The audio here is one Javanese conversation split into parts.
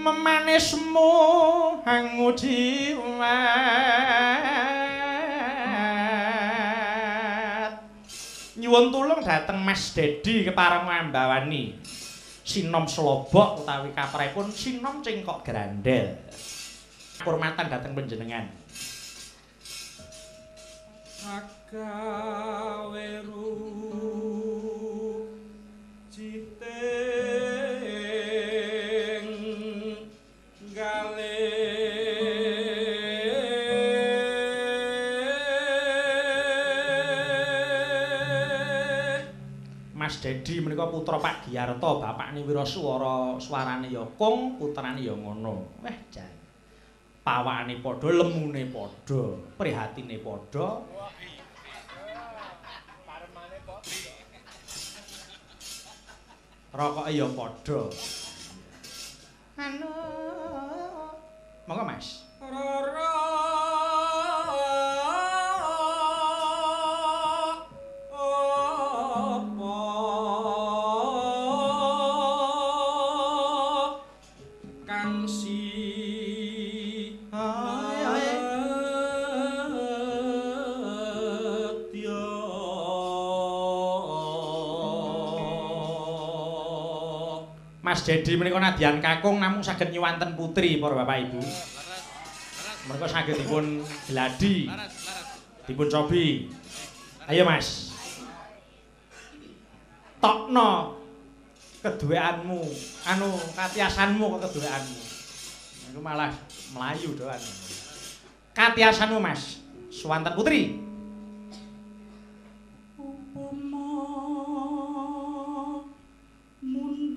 Memanismu hangu jiwat. Nyuwun tulung dhateng Mas Dedi kepareng ngambawani sinom slobok utawi kaprahipun sinom cengkok grandel. Kurmatan dhateng panjenengan. Agaweru jiting galih. Mas Dedi menika putra Pak Giyarto, bapakne Wiraswara, suarane ya kung, putrane ya ngono. Wah jan. Pawakane padha, lemune padha, prihatine padha. Rokoke ya padha. Anu. Monggo Mas. Rara apa kang si Mas Dedi menika nadyan kakung namung saged nyuwanten putri para bapak ibu. Mereka saged dipun gladi, dipun cobi. Ayo Mas. Tokno keduweanmu, anu katiasanmu kok keduweanmu. Iku malah mlayu doan. Katiasanmu Mas, suwanten putri. Upama mundut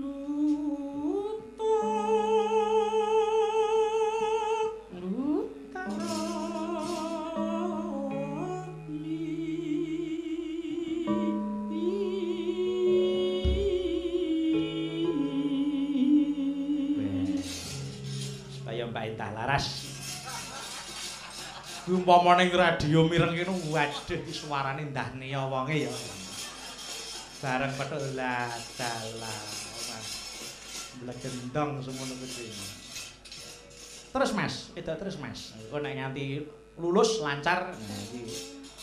Laras. Kuwi umpama ning radio mireng kene waduh iki suarane ndah niya wonge ya. Bareng petuk lah dalah. Blegendong semono kuwi. Terus Mas, wedok terus Mas. Engko nek nganti lulus lancar nah iki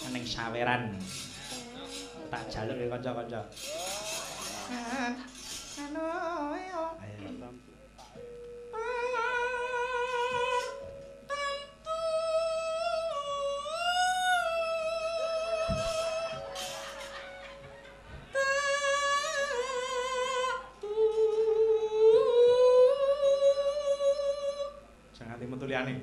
ning saweran. Tak jaluk ya kanca-kanca. Anu ayo. Liyane.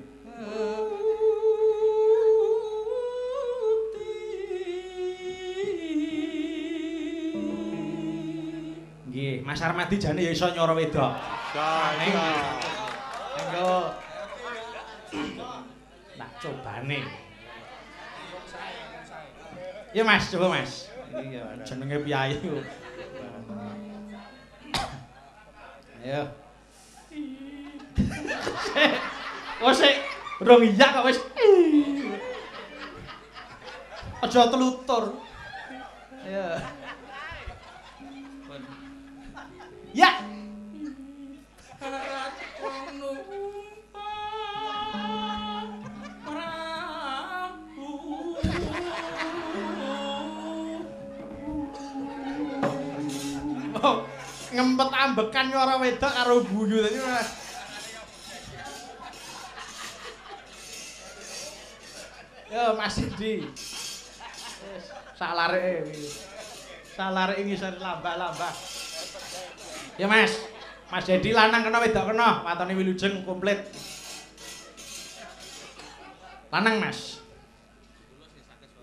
Nggih, Mas Armadi jane ya iso nyoro wedok. Ning engko tak cobane. Ya Mas, coba Mas. Iki jenenge piyayi. Ayo. Oh sik, rong iya kok wis. Aja telutur. Ayo. Ya. Oh, ngempet ambekan nyora wedok karo guyu tadi. Yo Mas Dedi. Salareke iki. Salareke ngisor lambah-lambah. Ya Mas. Mas Dedi lanang kena wedok kena, watone wilujeng komplit. Lanang Mas.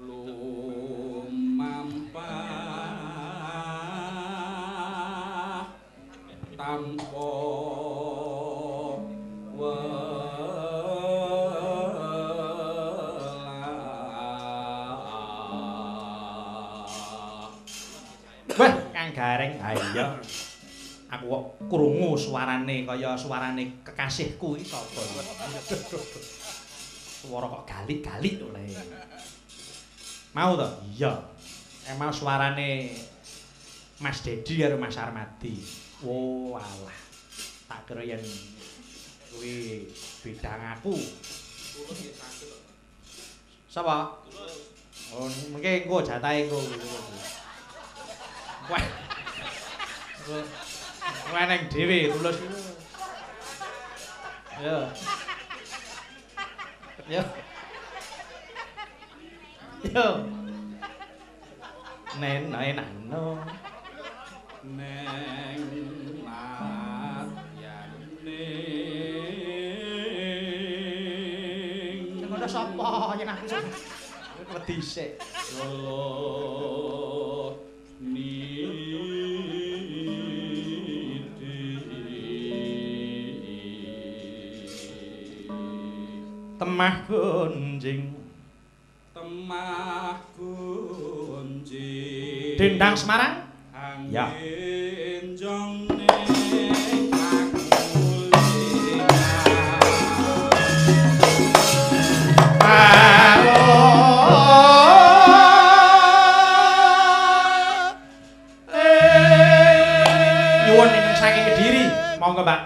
Lumampah tanpa Wah, Kang Gareng, ha iya. Aku kok krungu suarane kaya suarane kekasihku iki sapa? Suara kok galik-galik oleh. Mau to? Iya. Emang suarane Mas Dedi karo Mas Armadi. Oh, alah. Tak kira yen Kuwi bidang aku. Sapa? Oh, mengke engko jatahe engko. Wah. Kowe neng dhewe tulus. Yo. Yo. Yo. Nen nano. Neng madyane. Sing ngono sapa yen aku wedi sik. Lolo nidi. Temah gonjing. Temah gonjing. Dendang Semarang? Ya. Nyuwun ingkang saking Kediri, monggo Mbak.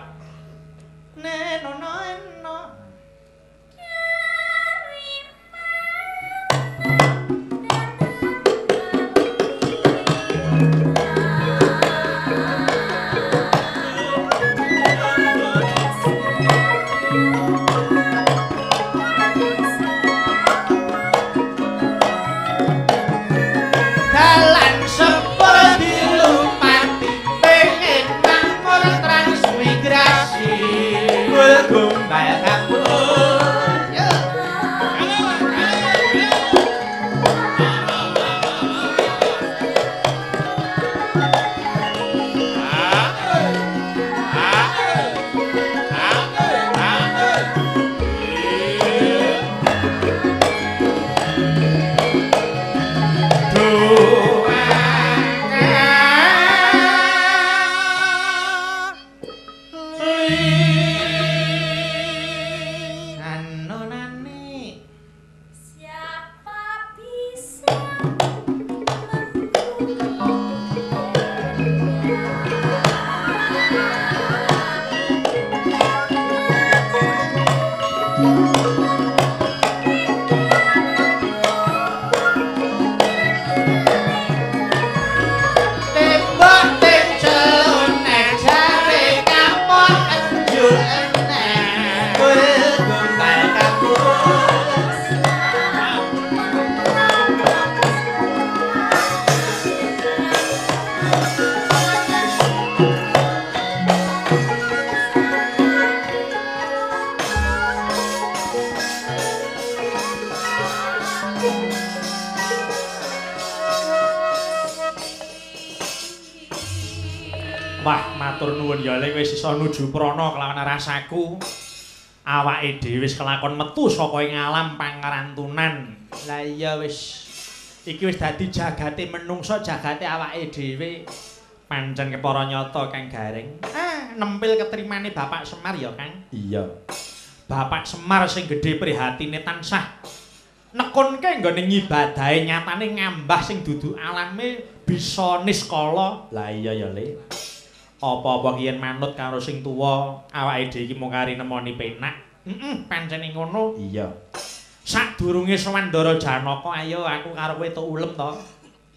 Wah, matur nuwun ya lek wis iso nuju prana kelawan rasaku. Awake dhewe wis kelakon metu saka ing alam pangerantunan. Lah iya wis. Iki wis dadi jagate menungsa, jagate awake dhewe. Pancen kepara nyata Kang Gareng. Ah, nempil ketrimane Bapak Semar ya, Kang? Iya. Bapak Semar sing gedhe prihatine tansah nekunke nggone ngibadahe nyatane ngambah sing dudu alame bisa niskala. Lah iya ya, Le. Apa-apa ki yen manut karo sing tuwa, awake dhewe iki mung kari nemoni penak. Heeh, pancene ngono. Iya. Sadurunge sowan Ndara Janaka, ayo aku karo kowe tok ulem to.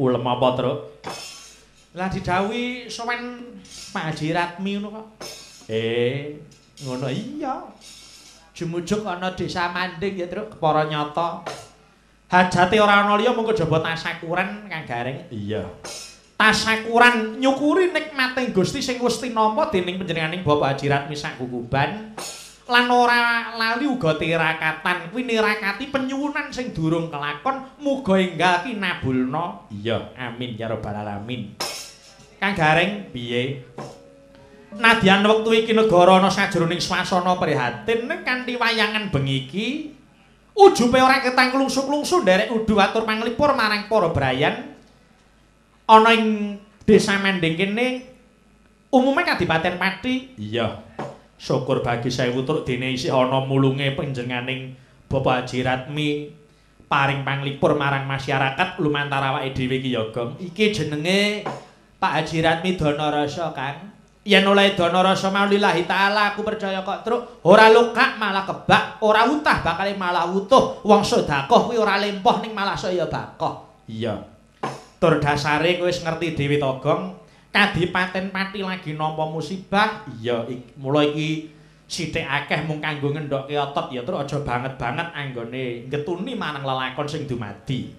Ulem apa, Truk? Lah didhawuhi sowan Pak Haji Ratmi ngono kok. Ngono iya. Jumujuk ana desa Manding ya, Truk, kepara nyata. Hajate ora ana liya mung kejaba tasakuran Kang Gareng. Iya. Tasakuran nyukuri nikmate Gusti sing wis tinampa dening panjenenganing Bapak Haji Ratmi Sakukuban lan ora lali uga tirakatan kuwi nirakati penyuwunan sing durung kelakon muga enggal kinabulna. Iya, amin ya rabbal alamin. Kang Gareng piye? Nadyan wektu iki negara ana sajroning swasana prihatin ning kanthi wayangan bengi iki ujube ora ketang klungsu-klungsu nderek udu atur panglipur marang para brayan ana ing desa Manding kene umume Kadipaten Pati. Iya. Syukur bagi sewu truk dene isih ana mulunge panjenenganing Bapak Haji Ratmi paring panglipur marang masyarakat lumantar awake dhewe iki ya, Gong. Iki jenenge Pak Haji Ratmi Danarasa, Kang. Yen oleh dana rasa mau lillahi ta'ala aku percaya kok truk ora lukak malah kebak, ora utah bakale malah utuh. Wong sedekah kuwi ora lempoh ning malah saya bakoh. Iya. Tur dasare kowe wis ngerti dhewe to, Gong. Kadipaten Pati lagi nampa musibah. Iya, mula iki sithik akeh mung kanggo ngendokke otot ya truk aja banget-banget anggone ngetuni marang lelakon sing dumadi.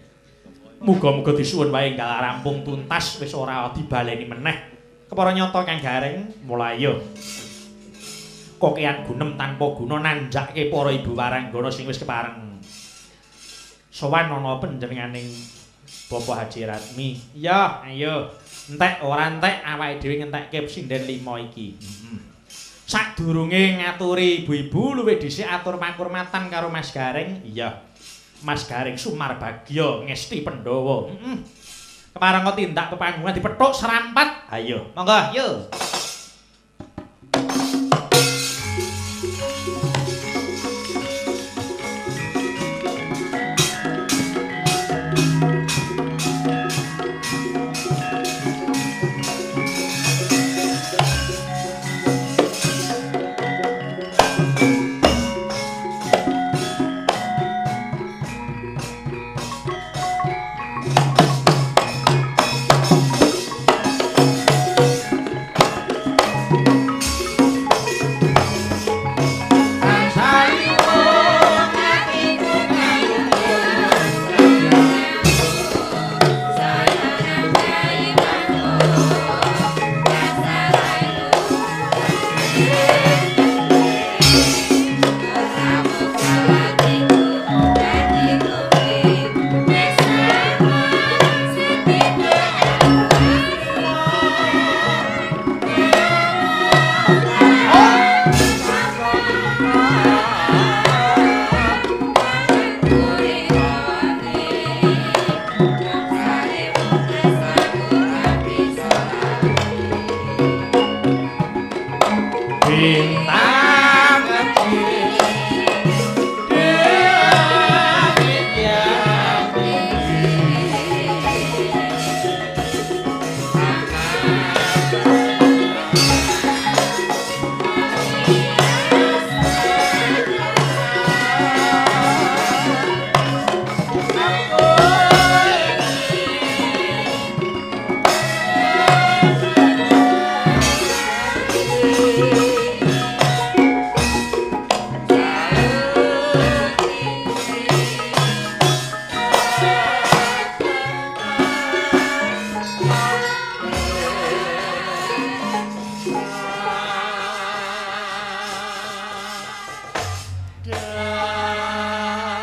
Muga-muga disuwun wae enggal rampung tuntas wis ora dibaleni meneh. Kepara nyata Kang Gareng mulayo. Kokean gunem tanpa guna nanjake para ibu waranggana sing wis kepareng. Sowan ana panjenenganing Bapak Haji Ratmi. Iya, ayo. Entek ora entek awake dhewe ngentekke sinden 5 iki. Heeh. Sadurunge ngaturi ibu-ibu luwih dhisik atur pakurmatan karo Mas Gareng. Iya. Mas Gareng Sumarbagya ngesti Pandhawa. Heeh. Kepareng tindak pepanggungan dipethuk serampat. Ayo, monggo, yo.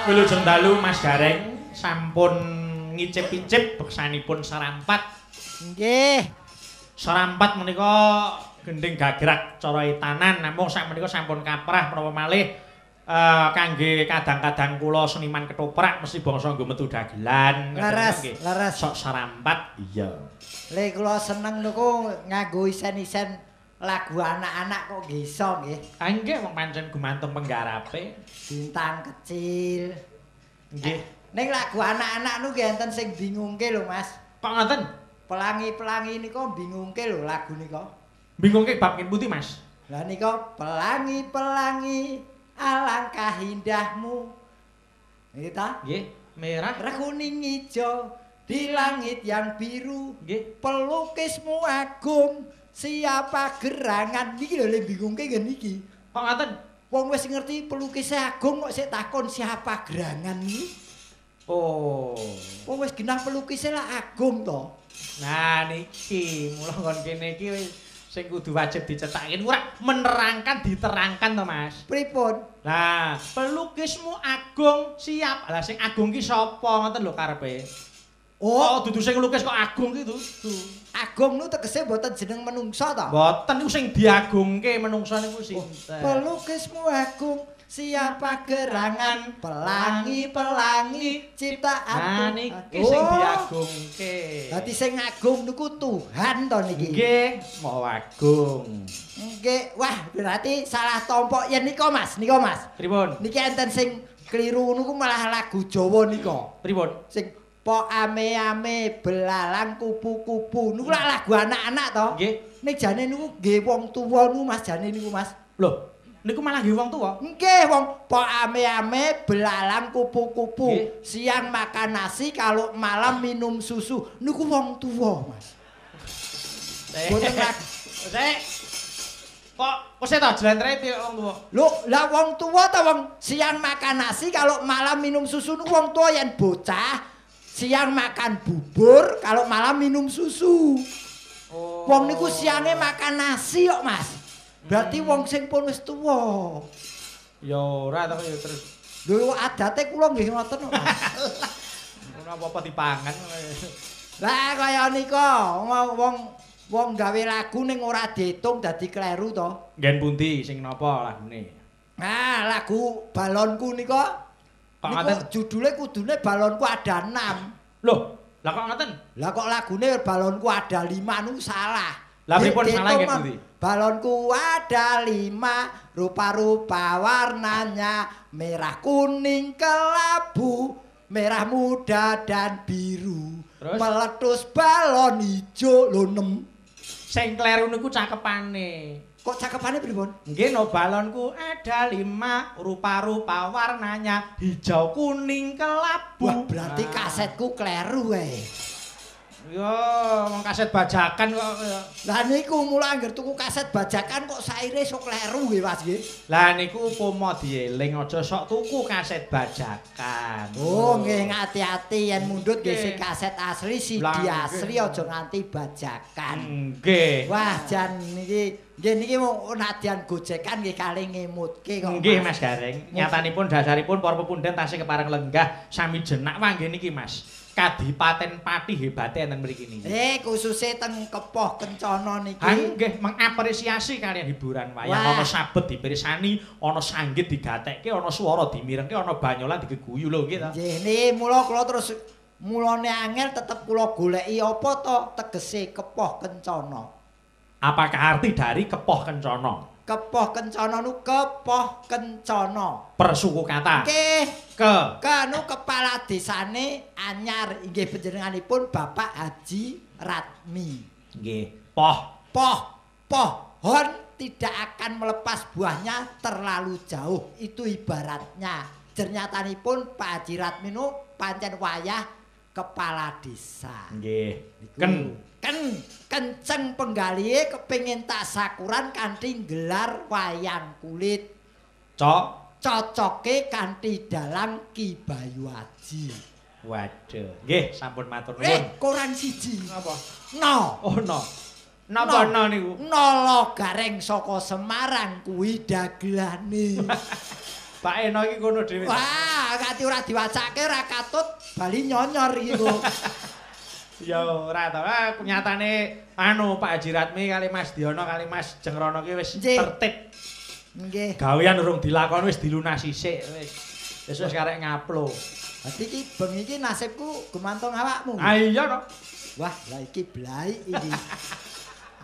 Wilujeng dalu Mas Gareng sampun ngicip-icip beksanipun serampat. Nggih. Serampat menika gending gagrak cara etanan namung sakmenika sampun kaprah menapa malih kangge kadang-kadang kula seniman ketoprak mesti bangsa nggo metu dagelan. Leres, leres. Sok serampat. Iya. Le kula seneng niku nganggo isen-isen lagu anak-anak kok nggih iso nggih. Ah nggih wong pancen gumantung penggarape. Bintang kecil. Nggih. Ning lagu anak-anak niku nggih enten sing bingungke lho Mas. Kok ngoten? Pelangi-pelangi nika bingungke lho lagu nika. Bingungke bab ngene pundi Mas? Lah nika pelangi-pelangi alangkah indahmu. Nggih ta? Nggih, merah, kuning, ijo di langit yang biru. Nggih. Pelukismu agung. Siapa gerangan niki lho le bingungke nggih niki. Kok ngoten? Wong wis ngerti pelukise agung kok sik takon siapa gerangan iki. Oh. Wong wis genah pelukise lah agung to. Nah niki mula nggon kene iki sing kudu wajib dicethake ora menerangkan diterangkan to Mas. Pripun? Lah, pelukismu agung siap. Lah sing agung ki sapa ngoten lho karepe. Oh, dudu sing nglukis kok agung ki dudu. Agung niku tegese mboten jeneng menungsa ta? Mboten niku sing diagungke menungsa niku sinten? Pelukismu agung, siapa gerangan pelangi-pelangi ciptaan. Nah niki sing diagungke. Dadi sing agung niku Tuhan to niki. Nggih, Maha Agung. Nggih, wah berarti salah tompok yen nika Mas, nika Mas. Pripun? Niki enten sing kliru niku malah lagu Jawa nika. Pripun? Sing Po ame-ame belalang kupu-kupu. Niku lak lagu anak-anak to? Nggih. Ning jane niku nggih wong tuwa niku Mas, jane niku Mas. Lho, niku malah nggih wong tuwa. Nggih, wong po ame-ame belalang kupu-kupu. Nggih. Siang makan nasi, kalau malam minum susu. Niku wong tuwa, Mas. Boten lagu. Sik. Kok wis ta jlentreh piye wong tuwa? Lho, lah wong tuwa ta wong siang makan nasi, kalau malam minum susu niku wong tuwa yen bocah siang makan bubur, kalau malam minum susu. Oh. Wong niku siange makan nasi kok, Mas. Berarti wong sing pun wis tuwa. Ya ora to ya terus. Lho adate kula nggih ngoten kok, Mas. Ngono apa-apa dipangan. Lah kaya nika wong wong gawe lagu ning ora diitung dadi kleru to. Nggen pundi sing napa lagune? Nah, lagu Balonku nika. Kok niku ngoten? Judule kudune Balonku ada 6. Loh, lah kok ngoten? Lah kok lagune Balonku ada 5 niku salah. Lah pripun salah nggih Mas? pundi? Balonku ada 5, rupa-rupa warnanya, merah, kuning, kelabu, merah muda dan biru. Terus? Meletus balon ijo lho 6. Sing kleru niku cakepane. Kok cakepane pripun? Nggih no balonku ada 5, rupa-rupa warnanya, hijau, kuning, kelabu. Wah, berarti kasetku kleru kae. Yo, wong kaset bajakan kok. Lah niku mula angger tuku kaset bajakan kok saire sok kleru nggih Mas nggih. Lah niku upama dieling aja sok tuku kaset bajakan. Oh nggih ngati-ati yen mundhut nggih sing kaset asli CD Lah, asli aja nganti bajakan. Nggih. Wah jan niki nggih niki wong nadyan gojekan nggih kalih ngemutke kok. Nggih Mas Gareng, nyatanipun dasaripun para pepunden tasih kepareng lenggah sami jenak wangge niki Mas. Kadipaten Pati hebate enten mriki niki. Khususe teng Kepoh Kencana niki. Ha nggih mengapresiasi kalian hiburan wayang ana sabet dipirsani, ana sanggit digatekke, ana swara dimirengke, ana banyolan digeguyu lho nggih ta. Nggih niki mula kula terus mulane angel tetep kula goleki apa to tegese Kepoh Kencana. Apakah arti dari Kepoh Kencana? Kepoh Kencana nu Kepoh Kencana. Persuku kata. Nggih. Ke. Ke nu kepala desane anyar inggih panjenenganipun Bapak Haji Ratmi. Nggih. Poh. Poh. Pohon tidak akan melepas buahnya terlalu jauh. Itu ibaratnya. Jernyatanipun Pak Haji Ratmi nu pancen wayah kepala desa. Nggih. Ken. Ken kenceng penggalihe kepengin tak sakuran kanthi gelar wayang kulit. Cok. Cocoke kanthi dalang Ki Bayu Aji. Waduh. Nggih, sampun matur nuwun. Koran siji. Napa? No. Oh, no. Napa no niku? Nala Gareng saka Semarang kuwi dagelane. Pak Eno iki kono dhewe. Wah, kati ora diwacake ora katut bali nyonyor iki kok. Ya ora ta. Nyatane anu Pak Haji Ratmi kali Mas Diono kali Mas Jengrono ki wis tertib. Nggih. Gawean urung dilakoni wis dilunasi sik wis. Wis wis karek ngaplo. Dadi iki bengi iki nasibku gumantung awakmu. Ah iya no. Wah, lah iki blaik iki.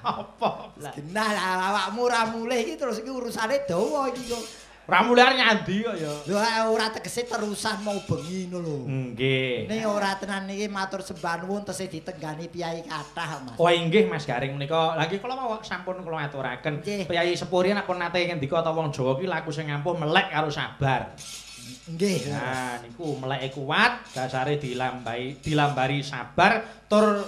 Apa? Genah lah awakmu ora mulih iki terus iki urusane dawa iki kok. Ora mulih arep nyandi kok ya. Lho ora tegese terusan mau bengi ngono lho. Nggih. Ning ora tenan niki matur sembah nuwun tesih ditenggani piyai kathah, Mas. Oh inggih Mas Gareng menika. Lha nggih kula mau sampun kula aturaken. Piyai Sepuri nek pun nate ngendika ta wong Jawa ki laku sing ampuh melek karo sabar. Nggih. Nah niku meleke kuat, dasare dilambari sabar tur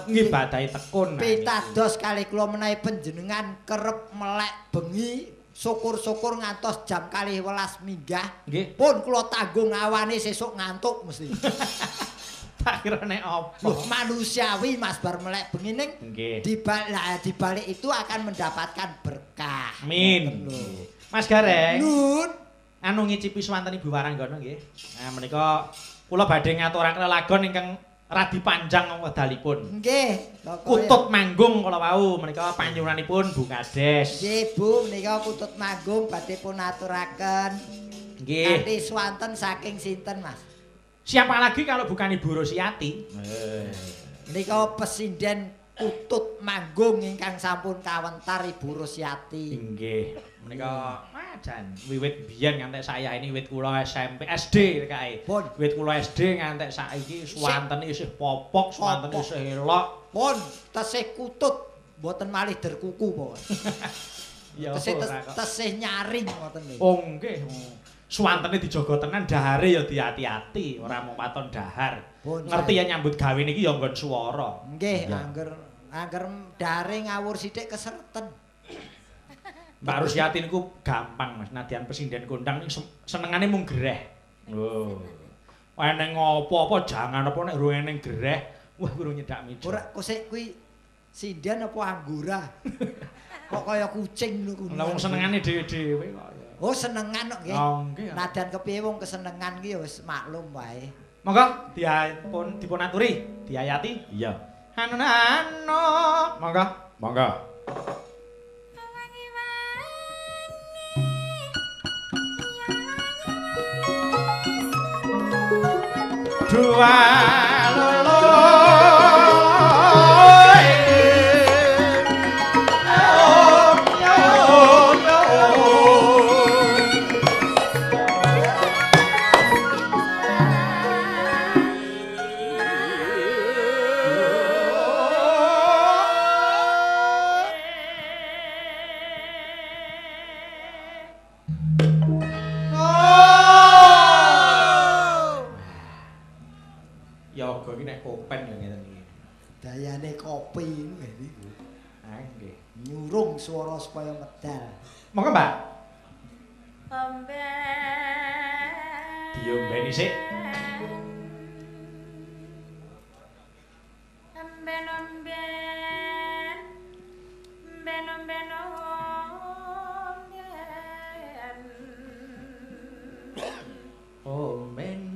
ngibadahi tekun. Pitados kalih kula menawi panjenengan kerep melek bengi syukur-syukur ngantos jam 12 minggah. Nggih. Pun kula tanggung awane sesuk ngantuk mesti. Tak kira nek apa. Loh, manusiawi Mas bar melek bengi ning dibalik itu akan mendapatkan berkah. Amin. Mas Gareng. Nun. Anu ngicipi swanten Ibu Waranggono nggih. Nah menika kula badhe ngaturaken lelagon ingkang radi panjang wedalipun. Nggih. Kutut Manggung kala wau menika panyuwunanipun Bu Kades. Nggih Bu, menika Kutut Manggung badhe pun aturaken. Nggih. Kanthi swanten saking sinten Mas? Siapa lagi kalau bukan Ibu Rosiati? Menika pesinden Kutut Manggung ingkang sampun kawentar Ibu Rosiati. Nggih. Menika Jan wiwit biyen ngantek saya ini wiwit kula SMP SD kae. Wiwit kula SD ngantek saiki suwantene isih popok, suwantene isih elok. Pun tesih kutut, mboten malih derkuku pokoke. Ya tesih nyaring ngoten lho. Oh nggih. Suwantene dijaga tenan, dahare ya diati-ati, ora mung waton dahar. Ngerti ya nyambut gawe niki ya nggon swara. Nggih, angger dahare ngawur sithik kesereten. Mbak Rusiati niku gampang Mas, nadyan pesinden kondang niku senengane mung gereh. Lho. Eneng apa-apa jangan apa nek urung eneng gereh, wah urung nyedak meja. Ora kok kuwi sinden apa anggora? Kok kaya kucing lho kuwi. Lah wong senengane dhewe-dhewe kok ya. Oh senengan kok nggih. Oh nggih. Nadyan kepiye wong kesenengan ki ya wis maklum wae. Monggo dipun aturi, diayati. Iya. Anu. Monggo. Monggo. Dua lolo Dayane kopi niku. Ah nggih. Nyurung swara supaya medal. Monggo, Mbak. Diombeni sik. Emben-emben. Emben-emben. Oh, men.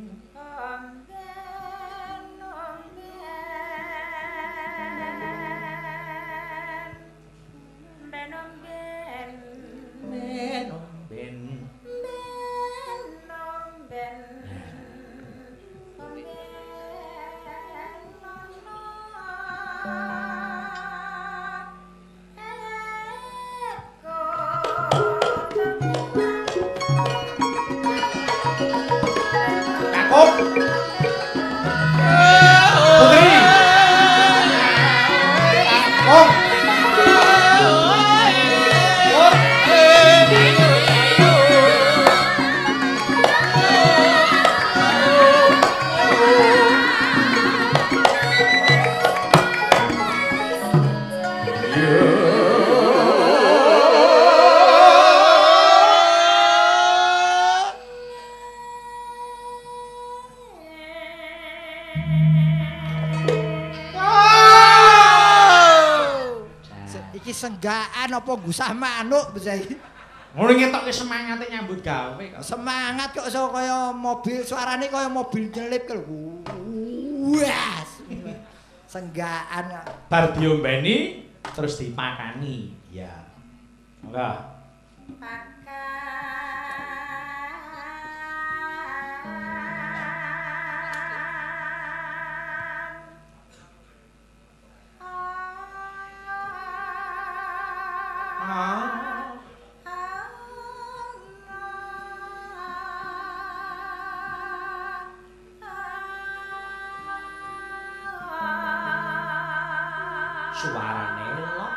Senggaan apa gusah manuk bisa iki. Ngono ngetokke semangate nyambut gawe kok. Semangat kok iso kaya mobil, suarane kaya mobil nyelip lho. Wah. Senggaan bar diombeni terus dipakani. Ya. Monggo. Suarane elok,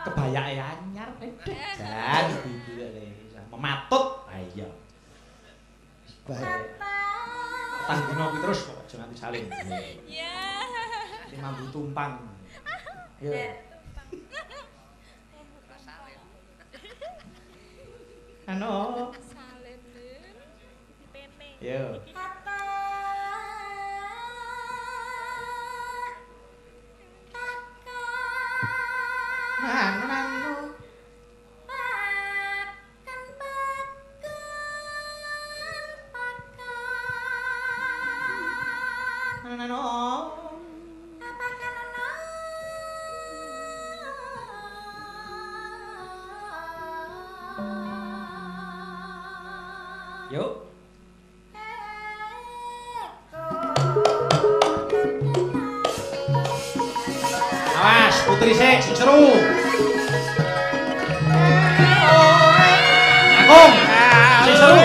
kebayake anyar, jan iki mematut. Ha iya. Baik. Petang dina kuwi terus kok aja nganti salin. Iya. Sing mambu tumpang. Iya. Ano? Salin. Yo. Nanu. Yuk. Awas, putri sik, sing seru. Aku. Om. Sing seru.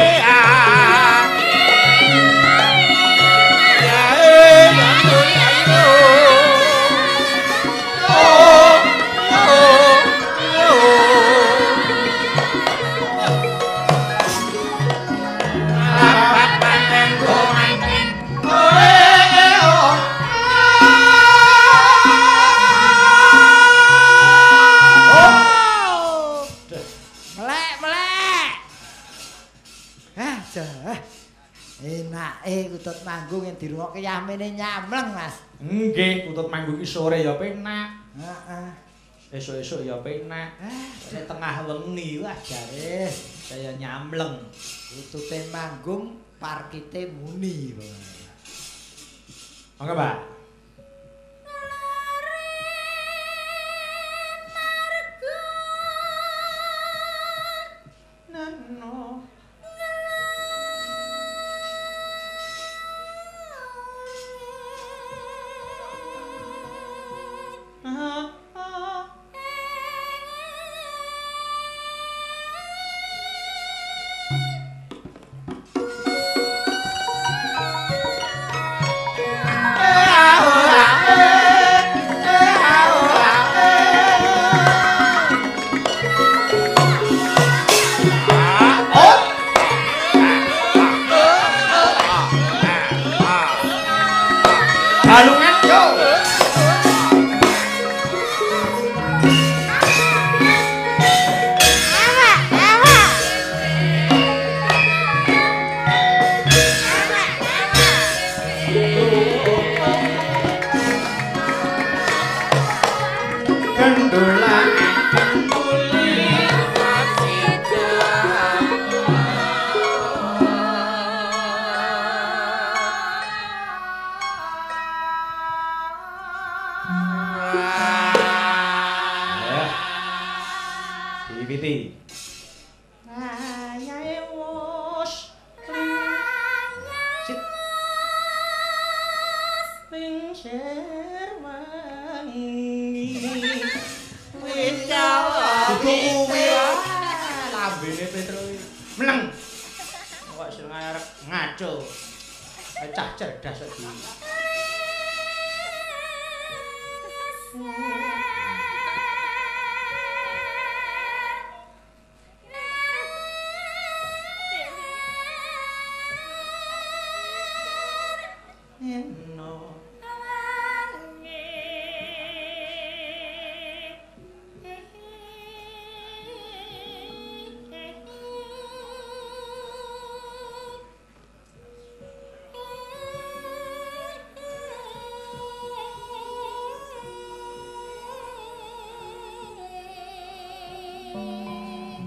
Enake kutut manggung yen dirungokke yamene nyamleng, Mas. Nggih, kutut manggung iki sore ya penak. Heeh. Esuk-esuk ya penak. Nek tengah wengi wah jare saya nyamleng. Kutute manggung parkite muni. Monggo, Pak.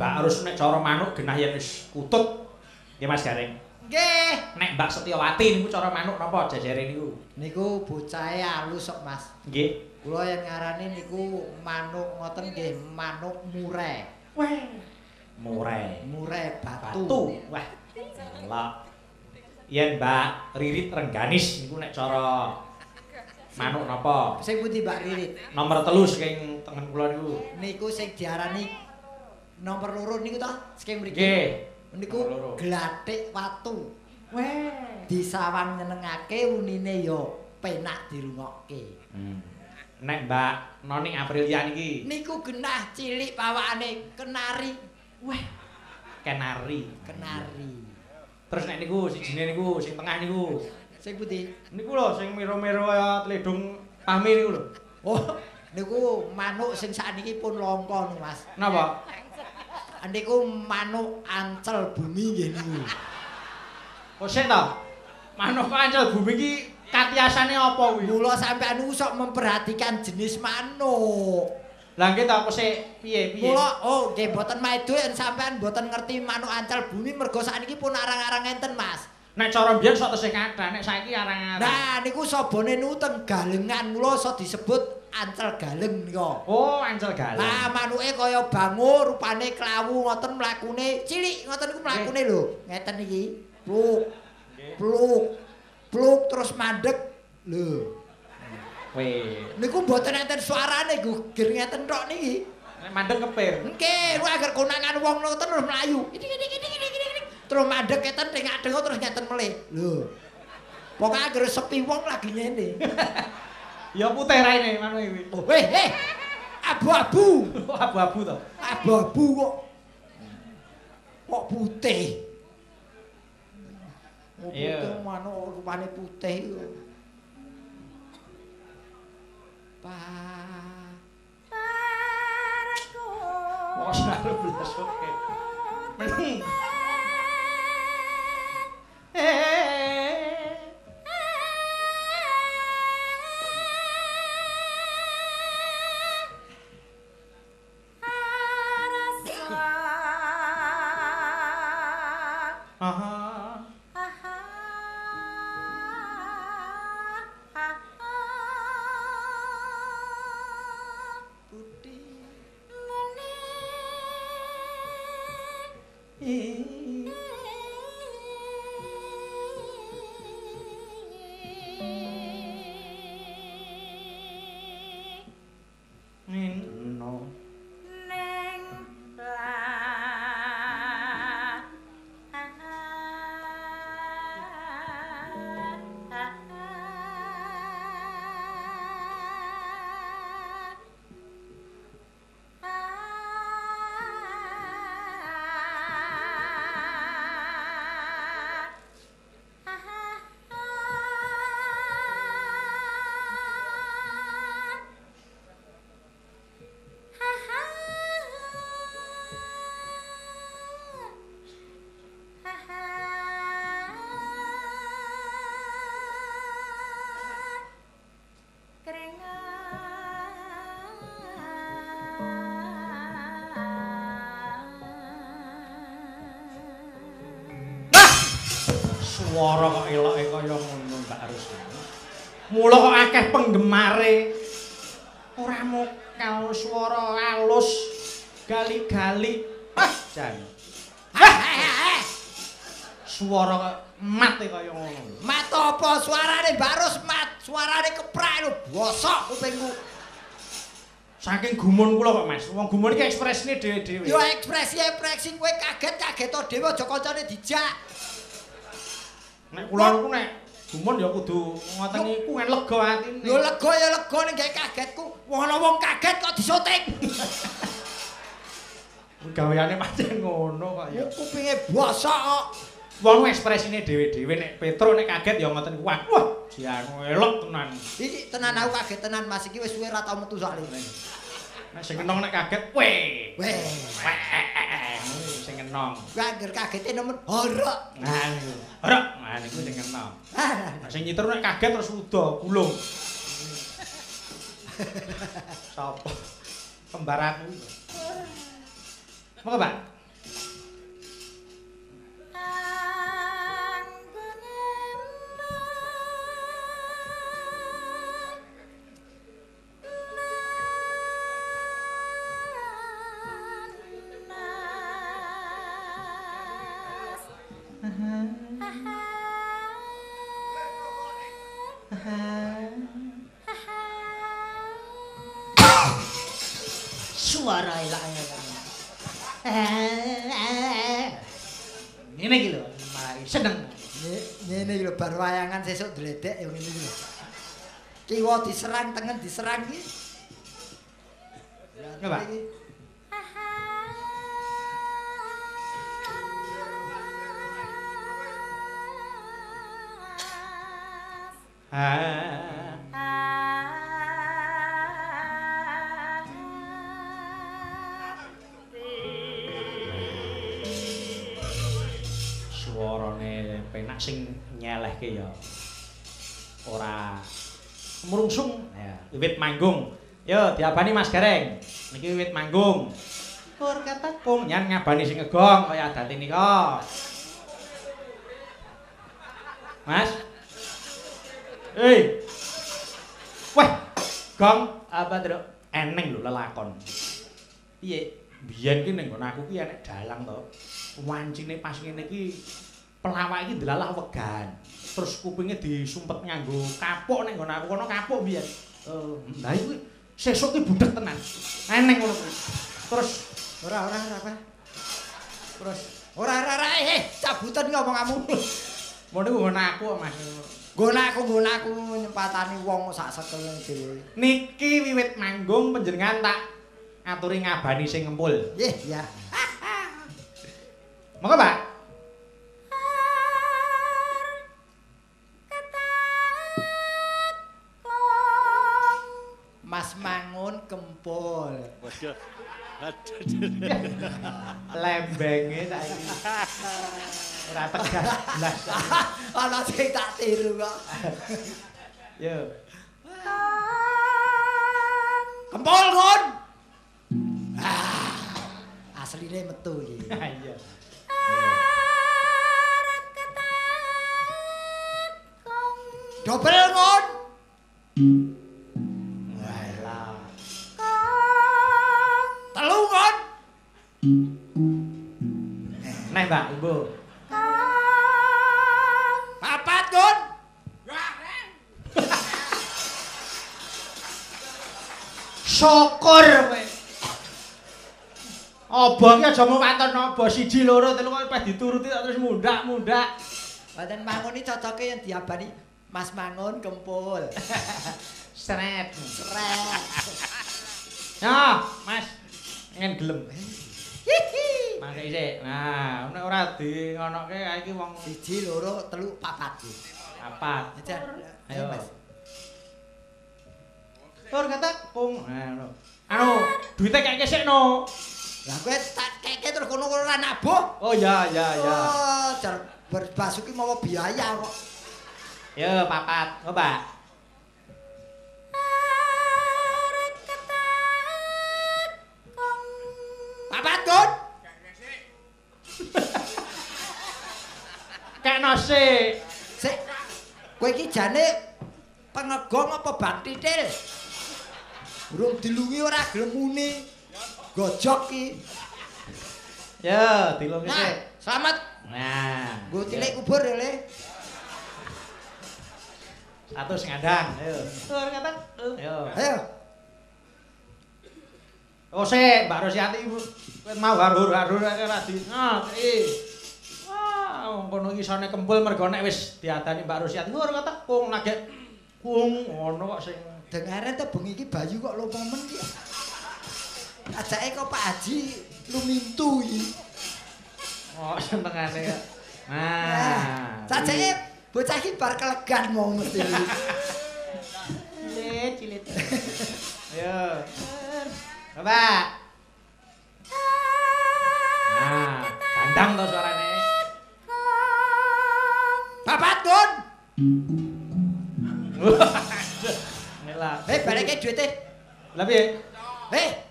Mbak Arus nek cara manuk genah yen wis kutut. Nggih Mas Gareng. Nggih. Nek Mbak Setiawati niku cara manuk napa jajare niku? Niku bocahe alus kok Mas. Nggih. Kula yen ngarani niku manuk ngoten nggih manuk mure. Weh. Mure. Mure batu. Batu. Wah. Elok. Yen Mbak Ririt Rengganis niku nek cara manuk napa? Sing pundi Mbak Ririt? Nomor 3 saking tengen kula niku. Niku sing diarani nomor 2 niku ta saking mriki. Nggih. Niku glathik watu. Weh. Disawang nyenengake unine ya penak dirungokke. Nek Mbak Noni Aprilia niki. Niku genah cilik pawakane kenari. Weh. Kenari. Kenari. Terus nek niku sijine niku sing tengah niku. Sing pundi? Niku lho sing miro-miro kaya tledung pahmi niku lho. Oh, niku manuk sing sakniki pun langka niku Mas. Napa? Niku manuk ancel bumi nggih niku. Kok sik to? Manuk ancel bumi iki katiasane apa kuwi? Mula sampean niku sok memperhatikan jenis manuk. Lah nggih ta kok sik piye-piye? Mula oh nggih mboten maido yen sampean mboten ngerti manuk ancel bumi mergo sakniki pun arang-arang enten Mas. Nek cara mbiyen sok tesih kathah, nek saiki arang-arang. Nah niku sobone niku teng galengan mula iso disebut ancel galeng nika. Oh, ancel galeng. Lah manuke kaya bango, rupane klawu ngoten mlakune cilik ngoten niku mlakune lho. Ngeten iki. Pluk. Pluk. Pluk terus mandek. Lho. Weh. Niku mboten enten suarane geger ngeten tok niki. Nek mandek kepir. Nggih, lu agar konangan wong ngoten terus mlayu. Ini. Terus mandek ngeten tengak-tengok terus ngeten melih. Lho. Pokoke anggere sepi wong lagi ngene. Ya putih raine manuke kuwi. Oh, eh. Abu-abu. Abu-abu to. Abu-abu kok. Kok putih. Oh, putih manuk rupane putih. Pa. Paraku. Wong saru blas oke. Meneng. Swara kok eloke kaya ngono Mbak Rusmini. Mula kok akeh penggemare. Ora mokal swara alus gali-gali. Ah, jan. Swara kok mate kaya ngono. Mat apa suarane Mbak Rus mat? Suarane keprak lho bosok kupingku. Saking gumun kula kok Mas. Wong gumun iki ekspresine dhewe-dhewe. Yo ekspresi kowe kaget-kaget dhewe aja kancane dijak. Nek kula niku nek gumun ya kudu ngoten niku kan lega atine. Lho lega ya lega ning gawe kagetku. Wong ana wong kaget kok disoting. Gaweane pancen ngono kok ya. Kupinge bosok kok. Wong ekspresine dhewe-dhewe nek Petro nek kaget ya ngoten niku. Wah, jan elok tenan. Iki tenan aku kaget tenan Mas iki wis suwe ra tau metu soalé. Nek sing kenong nek kaget, weh. Weh. Sing kenong. Kuwi angger kagete nemen horok. Nah niku. Horok. Nah niku sing kenong. Nek sing nyitur nek kaget terus uda gulung. Sapa? Kembar aku. Monggo, Pak. Suara elak elak. Ngene iki lho, malah seneng. Ngene iki lho bar wayangan sesuk dledek ya ngene iki lho. Kiwa diserang, tengen diserang iki. Coba. Suarane penak sing nyelehke ya ora mrungsung ya wiwit manggung. Yo diabani Mas Gareng. Niki wiwit manggung. Kur katekung nyan ngabani sing ngegong kaya adate nika. Mas. Hei. Wah, gong apa, Truk? Eneng lho lelakon. Piye? Biyen ki ning nggon aku ki enek dalang to. Wancine pas ngene iki pelawak iki ndelalah wegan. Terus kupinge disumpet nganggo kapuk ning nggon aku kono kapuk biyen. Lah iku sesuk ki budhek tenan. Eneng ngono kuwi. Terus ora apa. Terus Ora ora cabutan ngomonganmu. Mau niku nggon aku kok Mas. Nggon aku nyempatani wong sak sekele dhewe. Niki wiwit manggung panjenengan tak aturi ngabani sing ngempul. Nggih, ya. Monggo, Pak. Mas Mangun kempul. Waduh. Lembenge saiki. Ora tegas blas. Ana sing tak tiru kok. Yo. Kempul, Ngun. Ah, asline metu iki. Iya. Dobel, Ngun. Walah. Telu, Ngun. Neh, Mbak, Ibu. Papat, Ngun. Syukur kowe. Obong ki aja mung waton obo 1 2 3 kok pas dituruti terus mundak-mundak. Mboten Mangun iki cocoke yen diabani Mas Mangun kempul. Sret. Sret. Nah, Mas ngen gelem. Hihi. Mangke isik. Nah, nek ora di ngonoke iki wong 1 2 3 4. 4. Ayo, Mas. Tur kata kung. Nah, ngono. Anu, duite keke sik no. Lah kowe tak keke terus kono ora nabuh. Oh ya ya ya. Oh, jar berbasuki mawa biaya kok. Yo, papat. Oh, Pak. Papat, Gun. Kekno sik. Sik. Kowe iki jane pengegong apa bang titil? Urung dilungi ora gelem muni. Gojok ki. Ya, dilungi Nah, sik. selamat. Nah, Nggo tilik kubur ya, Le. 100 ngandang. Ayo. Tur kata. Ayo. Ayo. Oh sik, Mbak Rosiati kowe mau harur-harur ora di. Nah, iki. Wah, wong kono iki isone kempul mergo nek wis diadani Mbak Rosiati ora kata kung lagi kung ngono kok sing Dengaren to bengi iki Bayu kok lupa men iki. Ajake kok Pak Haji lumintu iki. Oh, senengane kok. Nah, sajake bocah iki bar kelegan mau mesti. Cilit, cilit. Ayo. Bapak. Nah, gandang to suarane. Bapak Tun. Ngelak. Baleke duwite. Lah piye?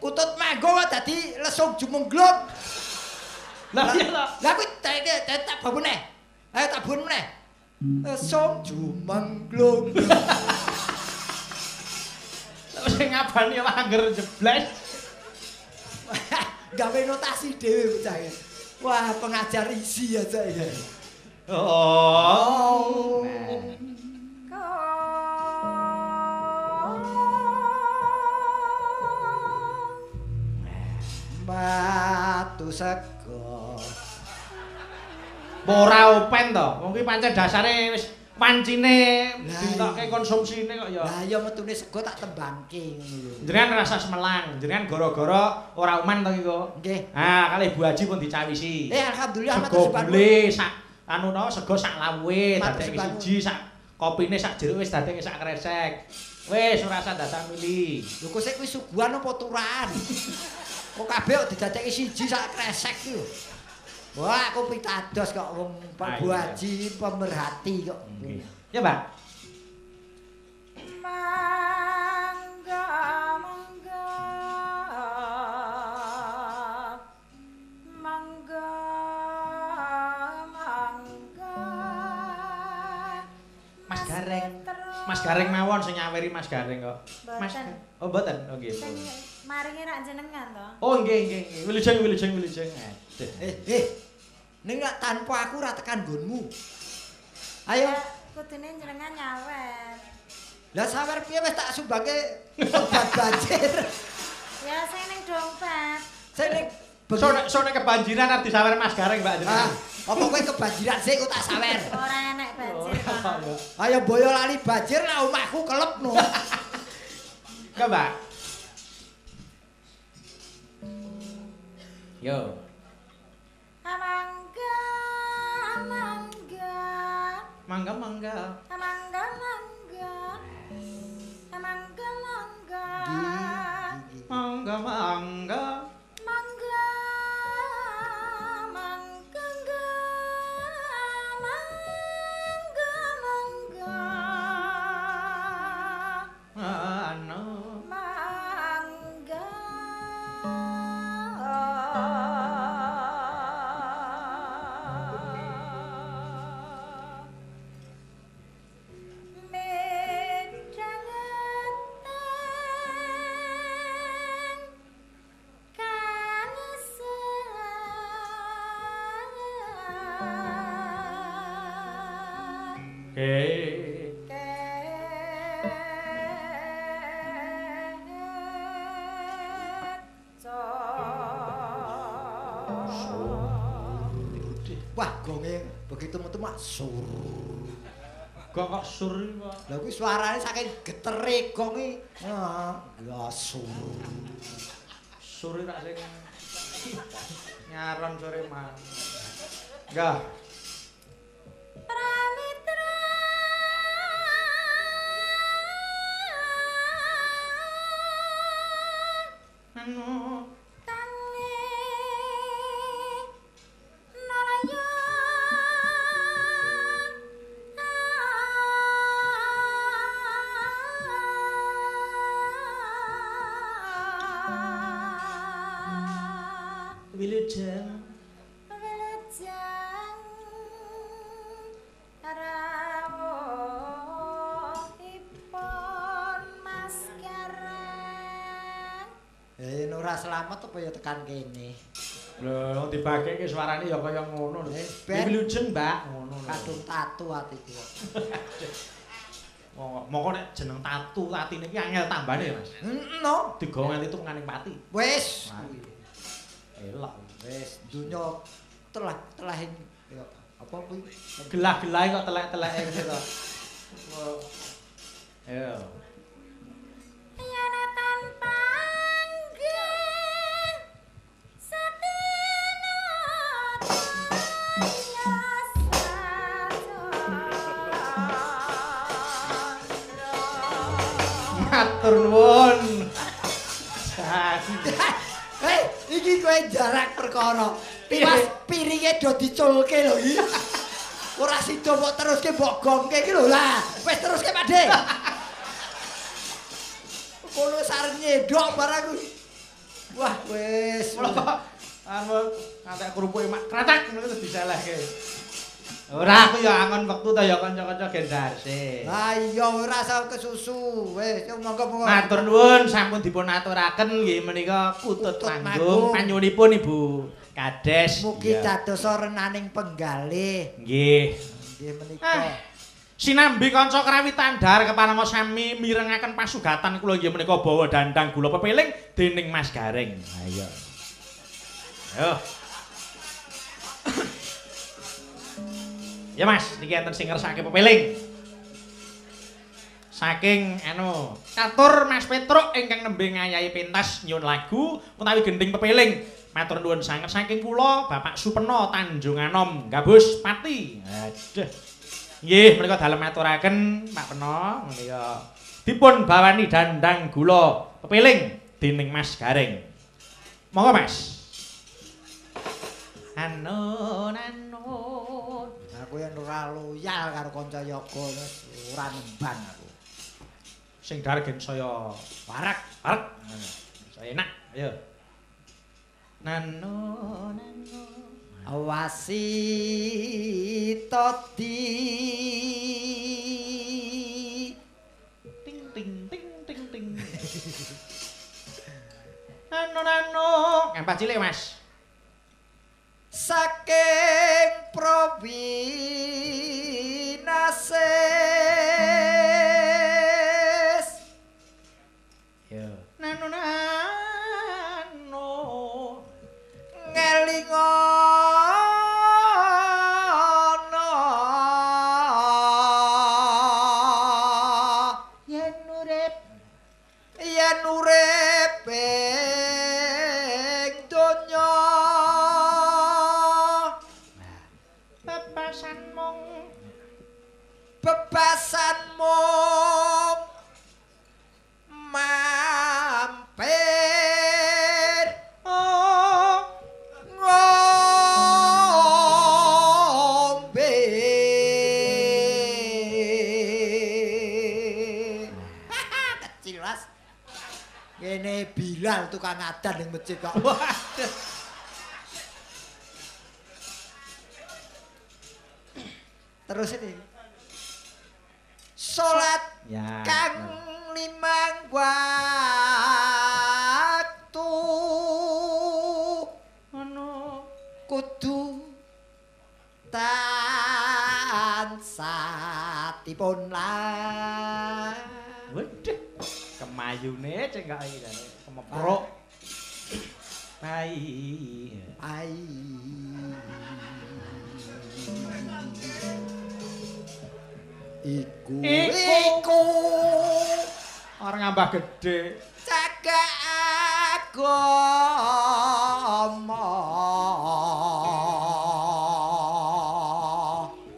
Kutut manggo kok dadi lesung jumengglung. Lah piye to? Lah kuwi tak bangun neh. Ayo tak bangun meneh. Lesung jumengglung. Sing ngabani angger jebles. Gawe notasi dhewe bocah iki. Wah, pengajar isi aja iki. Oh. Batu sego. Ora open to. Wong kuwi pancen dasare wis pancine ditokke konsumsine kok ya. Lah ya metune sego tak tembangke ngono lho. Jenengan rasa semelang, jenengan gara-gara ora uman to iki kok. Nggih. Ah, kalih Bu Haji pun dicawisi. Alhamdulillah matur sembah nuwun. Sak anu to sego sak lawuhe dadekke siji sak kopine sak jeruk wis dadekke sak kresek. Wis ora usah dadak mili. Lho kok sik kuwi suguhan apa turahan? Kok kabeh kok didadekke siji sak kresek iki lho. Wah, aku pitados kok wong Pak Bu Haji pemerhati kok. Nggih. Ya, Mbak. Mangga mangga. Mangga mangga. Mas Gareng. Mas Gareng mawon sing nyaweri Mas Gareng kok. Mas. Oh, mboten. Oh, nggih. Sing maringi rak jenengan to. Oh, nggih nggih nggih. Wilujeng wilujeng wilujeng. Ning nek tanpa aku ora tekan nggonmu. Ayo, kudune jenengan nyawer. Lah sawer piye wis tak sumbangke obat banjir. Ya sing ning dompet. Sing ning Sone kebanjiran arep disawer Mas Gareng, Mbak jenengan. Apa kowe kebanjiran sik kok tak sawer? Ora enek banjir kok. Ayo Boyolali banjir lah omahku kelep no. Enggak, Mbak. Yo. Mangga mangga. Mangga mangga. Mangga mangga. Mangga mangga. Mangga mangga. Mangga mangga mangga mangga. Ano. Mangga. Wah, gonge begitu metu mak sur. Gong kok sur iki, Pak. Lah kuwi suarane saking getere gong iki. Heeh, ya sur. Sur iki rak sing nyaron sore mah. Enggak. Pramitra. Anu Wilujeng Wilujeng rawuhipun Mas Gareng. Eh ora slamet apa ya tekan kene. Lho, dibageke suarane ya kaya ngono lho. Wilujeng, Mbak, ngono lho. Kadung tatu atiku. Mongko nek jeneng tatu atine iki angel tambane ya, Mas. Heeh, no. Digawa nganti tukaning pati. Wis. Elok wis donya telah-telahing ya apa kuwi gelah-gelahe kok telek-teleke ngene to. Ayo. Yen tanpa panggih satina Matur nuwun. Iki kowe jarak perkara. Tiwas piringe do diculke lho iki. Ora sida mbok teruske mbok gongke iki lho lah. Wis teruske Pak De. Kono sareng nyedok barang kuwi. Wah, wis. Mula kok anu ngantek krupuke mak kretek ngono terus diselehke. Ora aku ya angon wektu ta ya kanca-kanca gendarse. Lah iya ora usah kesusu. Wis monggo-monggo. Matur nuwun sampun dipun aturaken nggih menika kutut manggung panyuwunipun Ibu Kades. Mugi dadosa renaning penggalih. Nggih. Nggih menika. Sinambi kanca krawitan dhahar kepareng sami mirengaken pasugatan kula nggih menika bawa dandang gula pepeling dening Mas Gareng. Ayo. Ayo. Ya Mas, niki enten sing ngersake pepeling. Saking anu, katur Mas Petruk ingkang nembe ngayahi pentas nyuwun lagu utawi gending pepeling. Matur nuwun sanget saking kula Bapak Supeno Tanjunganom, Gabus Pati. Aduh. Nggih, menika dalem aturaken Pak Peno menika dipun bawani dandang gula pepeling dening Mas Gareng. Monggo Mas. Anu anu aku yen ora loyal karo kanca yoga wis ora nembang aku. Sing dhahar gen saya wareg, wareg. Saya enak, ayo. Nano nano wasita di ting ting ting ting ting. Nano nano ngempah cilik Mas. Saking prowinase ya nano nano Bebasan mung bebasan mung mampir ngombe. Kecil Mas. Ngene Bilal tukang adan ning masjid kok. Waduh. Terus ini salat ya, kang limang waktu ngono kudu tansah dipun lan. Waduh, kemayune cengkak iki jane kemeprok. Pai. Pai. Iku iku ora ngambah gedhe cagak agama.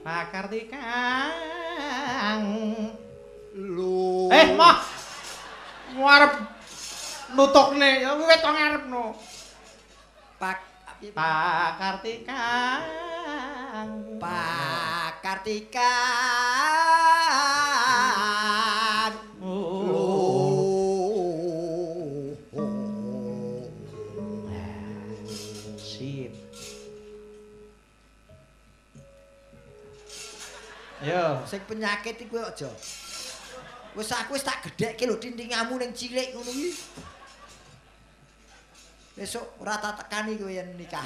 Pakartikang lu. Mah ngarep nutukne ya kowe to ngarepno. Pak Pakartikang Pakartikan Sip. Yo, sing penyakit iku aja. Wis aku wis tak gedhekke lho tintingamu ning cilik ngono kuwi. Besok ora tak tekani kowe yen nikah.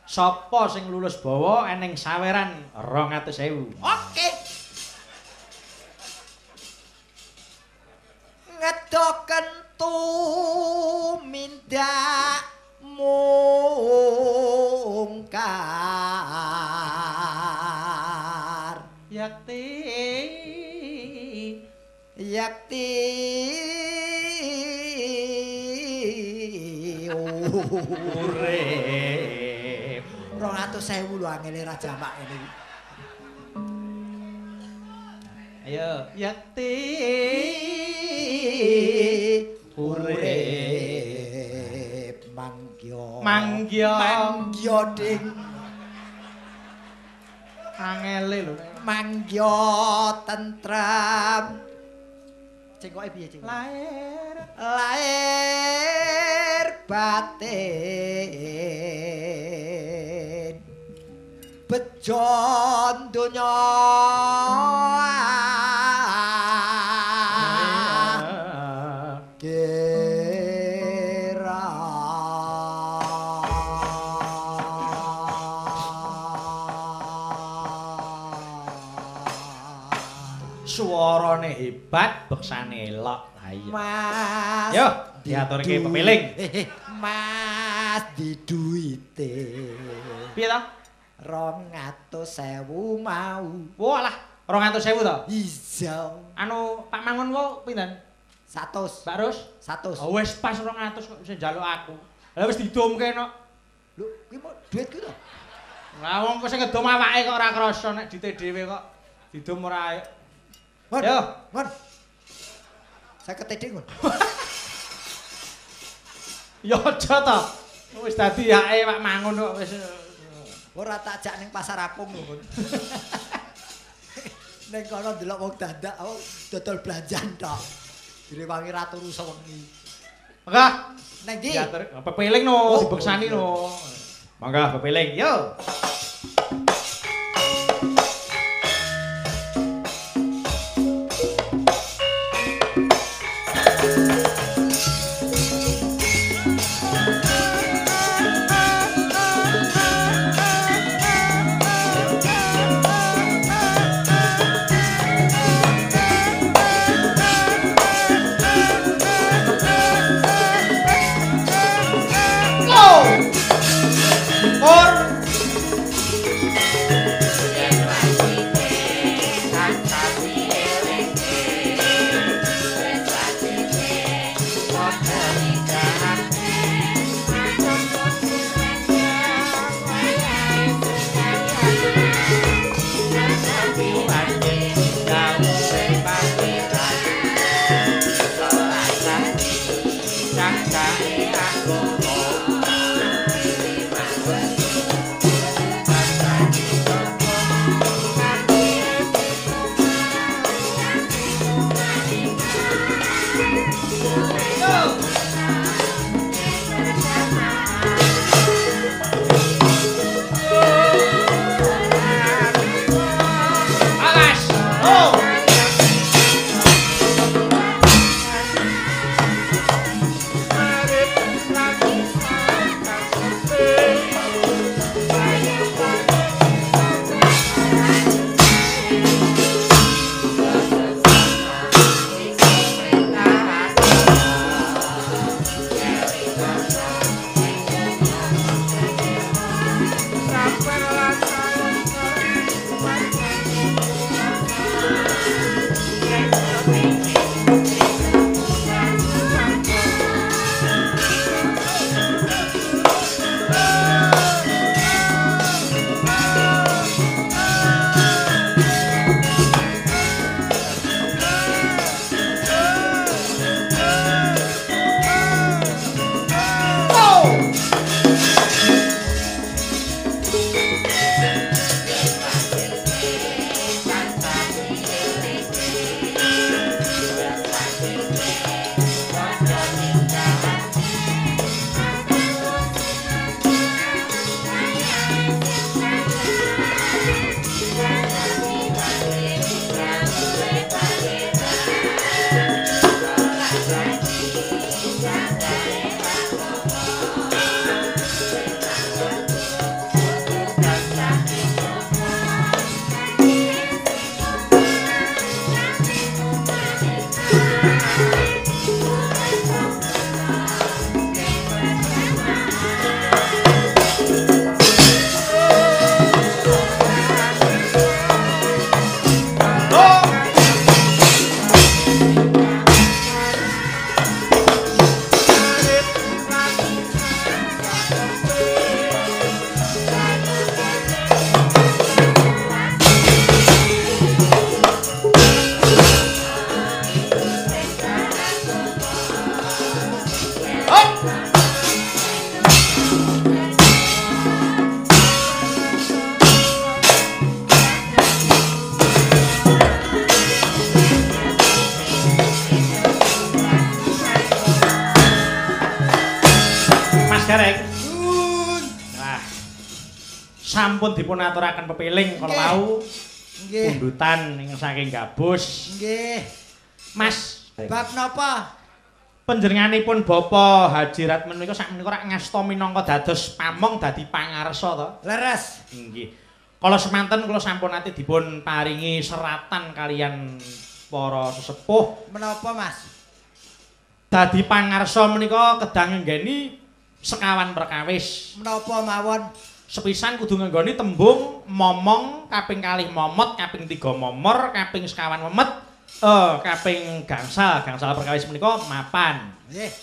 Sapa sing lulus bawa eneng saweran 200.000. Oke. Ngedoken tumindak mungkar. Yakti yakti urip. 200.000 lho angele ra jamak ngene iki. Ayo, yakti urip manggya. Manggya. Manggya ding. Angele lho. Manggya tentrem. Cengkoke piye cengkoke? Lahir lahir batin. Bejo donya kira. Suarane hebat, beksane elok. Ha iya. Mas. Yo, diaturke pepiling. Mas diduite. Piye to? 200.000 mau. Walah, 200.000 to? Iya. Anu Pak Mangun wae pinten? 100. Mbak Ros? 100. Oh, wis pas 200 kok sing njaluk aku. Lah wis didomke no. Lho, kuwi mau duitku to? Lah wong kok sing ngedom awake kok ora krasa nek dite dhewe kok didom ora. Yo, Ngon. 50 ding, Ngon. Ya aja to. Wis dadi hake Pak Mangun kok wis. Ora tak jak ning pasar apung lho, Ngon. Ning kono ndelok wong dandak, oh, dodol belanjan tok. Direwangi ra turu sewengi. Monggo. Neng ndi? Pepeling no, dibeksani no. Monggo pepeling, yo. Or Sampun dipun aturaken pepiling kala wau. Nggih. Pundutan ingkang saking Gabus. Nggih. Mas, bab napa? Panjenenganipun Bapak Haji Ratmin menika sakmenika rak ngasta minangka dados pamong dadi pangarsa to? Leres. Nggih. Kala semanten kula sampun nate dipun paringi seratan kaliyan para sesepuh. Menapa, Mas? Dadi pangarsa menika kedah ngenggeni sekawan perkawis. Menapa mawon? Sepisan kudu ngenggoni tembung momong, kaping kalih momot, kaping 3 momor, kaping sekawan memet, kaping gangsal, gangsal perkawis menika mapan. Nggih.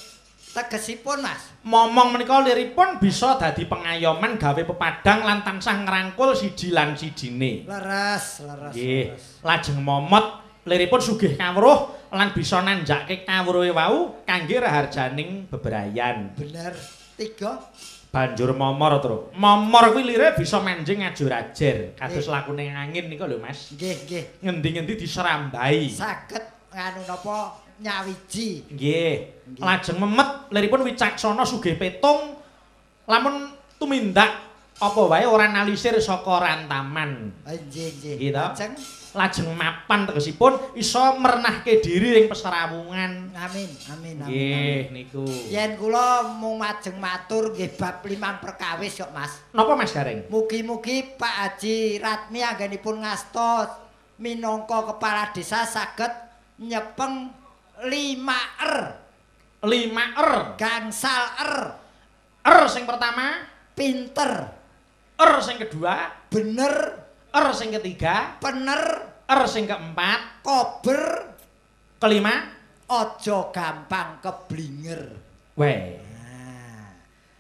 Tegesipun, Mas. Momong menika liripun bisa dadi pengayoman gawe pepadang lan tansah ngrangkul siji lan sijine. Leres, leres. Nggih. Lajeng momot liripun sugih kawruh lan bisa nanjake kawruhe wau kangge raharjaning bebrayan. Bener. 3. Banjur momor, Tru. Momor kuwi lire bisa manjing ngajur-ajer, kados lakune angin nika lho, Mas. Nggih, nggih. Ngendi-ngendi diserambai. Saged nganu napa nyawiji. Nggih. Lajeng memet liripun wicaksana sugih petung lamun tumindak apa wae ora nalisir saka rantaman. Nggih, nggih. Nggih to? Lajeng mapan tegesipun iso mernahke diri ing peserawungan. Amin, amin, amin. Nggih, niku. Yen kula mung majeng matur nggih bab limang perkawis kok, Mas. Napa Mas Gareng? Mugi-mugi Pak Haji Ratmi anggenipun ngasta minangka kepala desa saged nyepeng 5 R. 5 R. Gangsal R. R sing pertama pinter. R sing kedua bener. R sing ketiga pener. R sing keempat kober. Kelima aja gampang keblinger. Weh.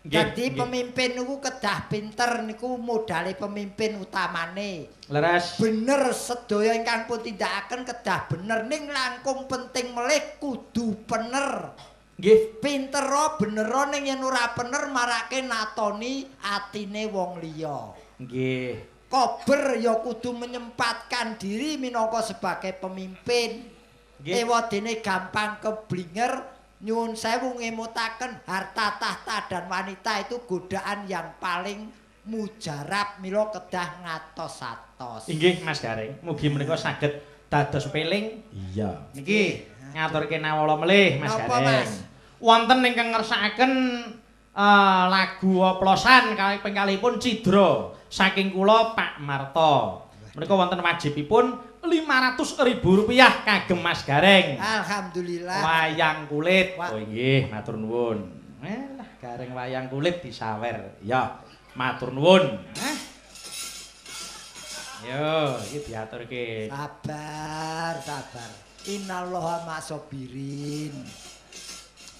Dadi pemimpin niku kedah pinter niku modale pemimpin utamane. Leres. Bener sedaya ingkang pun tindakaken kedah bener ning langkung penting melih kudu pener. Nggih. Pintera benera ning yen ora pener marake natoni atine wong liya. Nggih. Kober ya kudu menyempatkan diri minangka sebagai pemimpin. Ewadene gampang keblinger, nyuwun sewu ngemutaken harta tahta dan wanita itu godaan yang paling mujarab mila kedah ngatos-atos. Inggih Mas Gareng, mugi menika saged dados peling. Iya. Niki ngaturke nawala melih Mas Gareng. Wonten ingkang ngersakaken lagu oplosan kaping kalihipun Cidra saking kula Pak Marto. Menika wonten wajibipun Rp500.000 kagem Mas Gareng. Alhamdulillah. Wayang kulit. Oh nggih, matur nuwun. Lah Gareng wayang kulit disawer. Ya, matur nuwun. Yo, iki diaturke. Sabar, sabar. Innallaha ma'asabirin.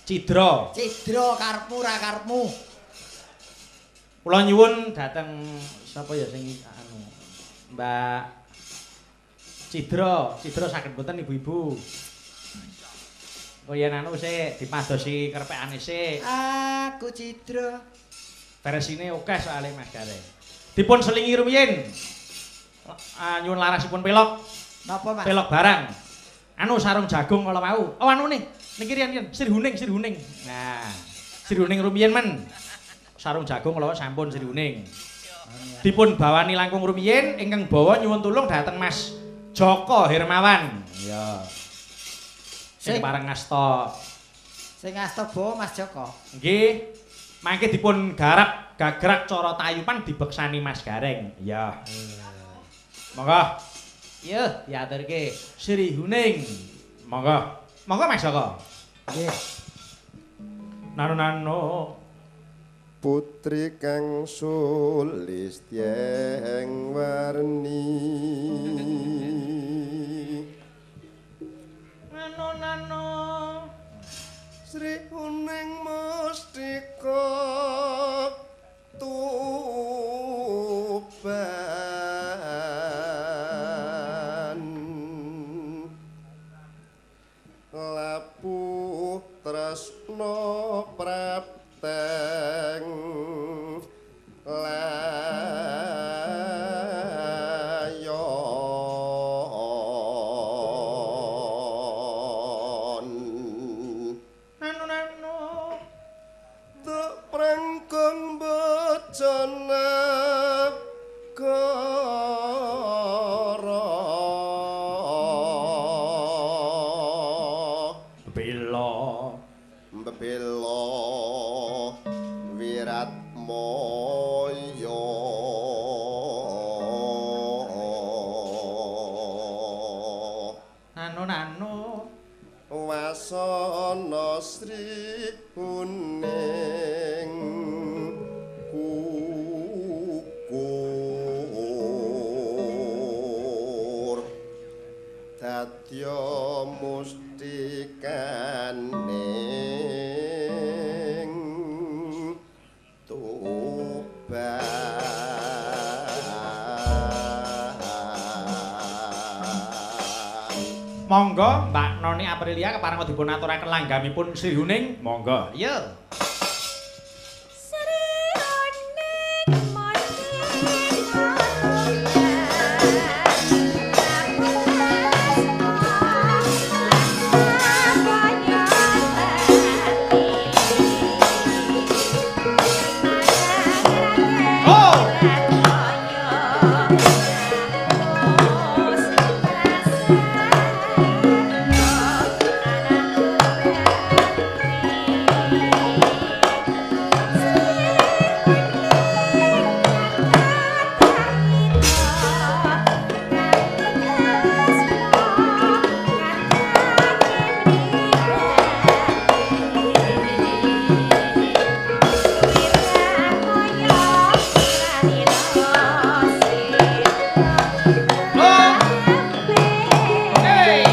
Cidra. Cidra karepmu ra karepmu. Kula nyuwun dhateng sapa ya sing anu Mbak Cidra, Cidra saged mboten ibu-ibu. Kaya anu sik dipadosi kerpekane sik. Aku Cidra. Versine akeh soalé Mas Gareng. Dipun selingi rumiyin. Nyuwun larasipun pelok. Napa Mas? Pelok barang. Anu sarung jagung kala wau. Oh anu nih, niki riyen sir huning, sir huning. Nah, sir huning rumiyin men. Sarung jagung kala sampun sir huning. Dipun bawani langkung rumiyin ingkang bawa nyuwun tulung dhateng Mas Joko Hermawan. Iya. Sing pareng ngasta. Sing ngasta bawa Mas Joko. Nggih. Mangke dipun garap gagrak cara tayupan dibeksani Mas Gareng. Iya. Monggo. Iya, diaturke Sri Huning. Monggo. Monggo Mas Joko. Nggih. Nano-nano putri kang sulistyeng warni. Nano-nano Sri Huning mustika Tuban lapuh tresno prapteng layon. Nano-nano tuk prangkong bojone Bela bela wiratmaya nano nano wasana Sri Huning kukur dadya mustikaning Tuban. Monggo Mbak Noni Aprilia kepareng dipun aturaken langgamipun Sri Huning. Monggo. Iya. Sri Huning Oh! Oh! Hey!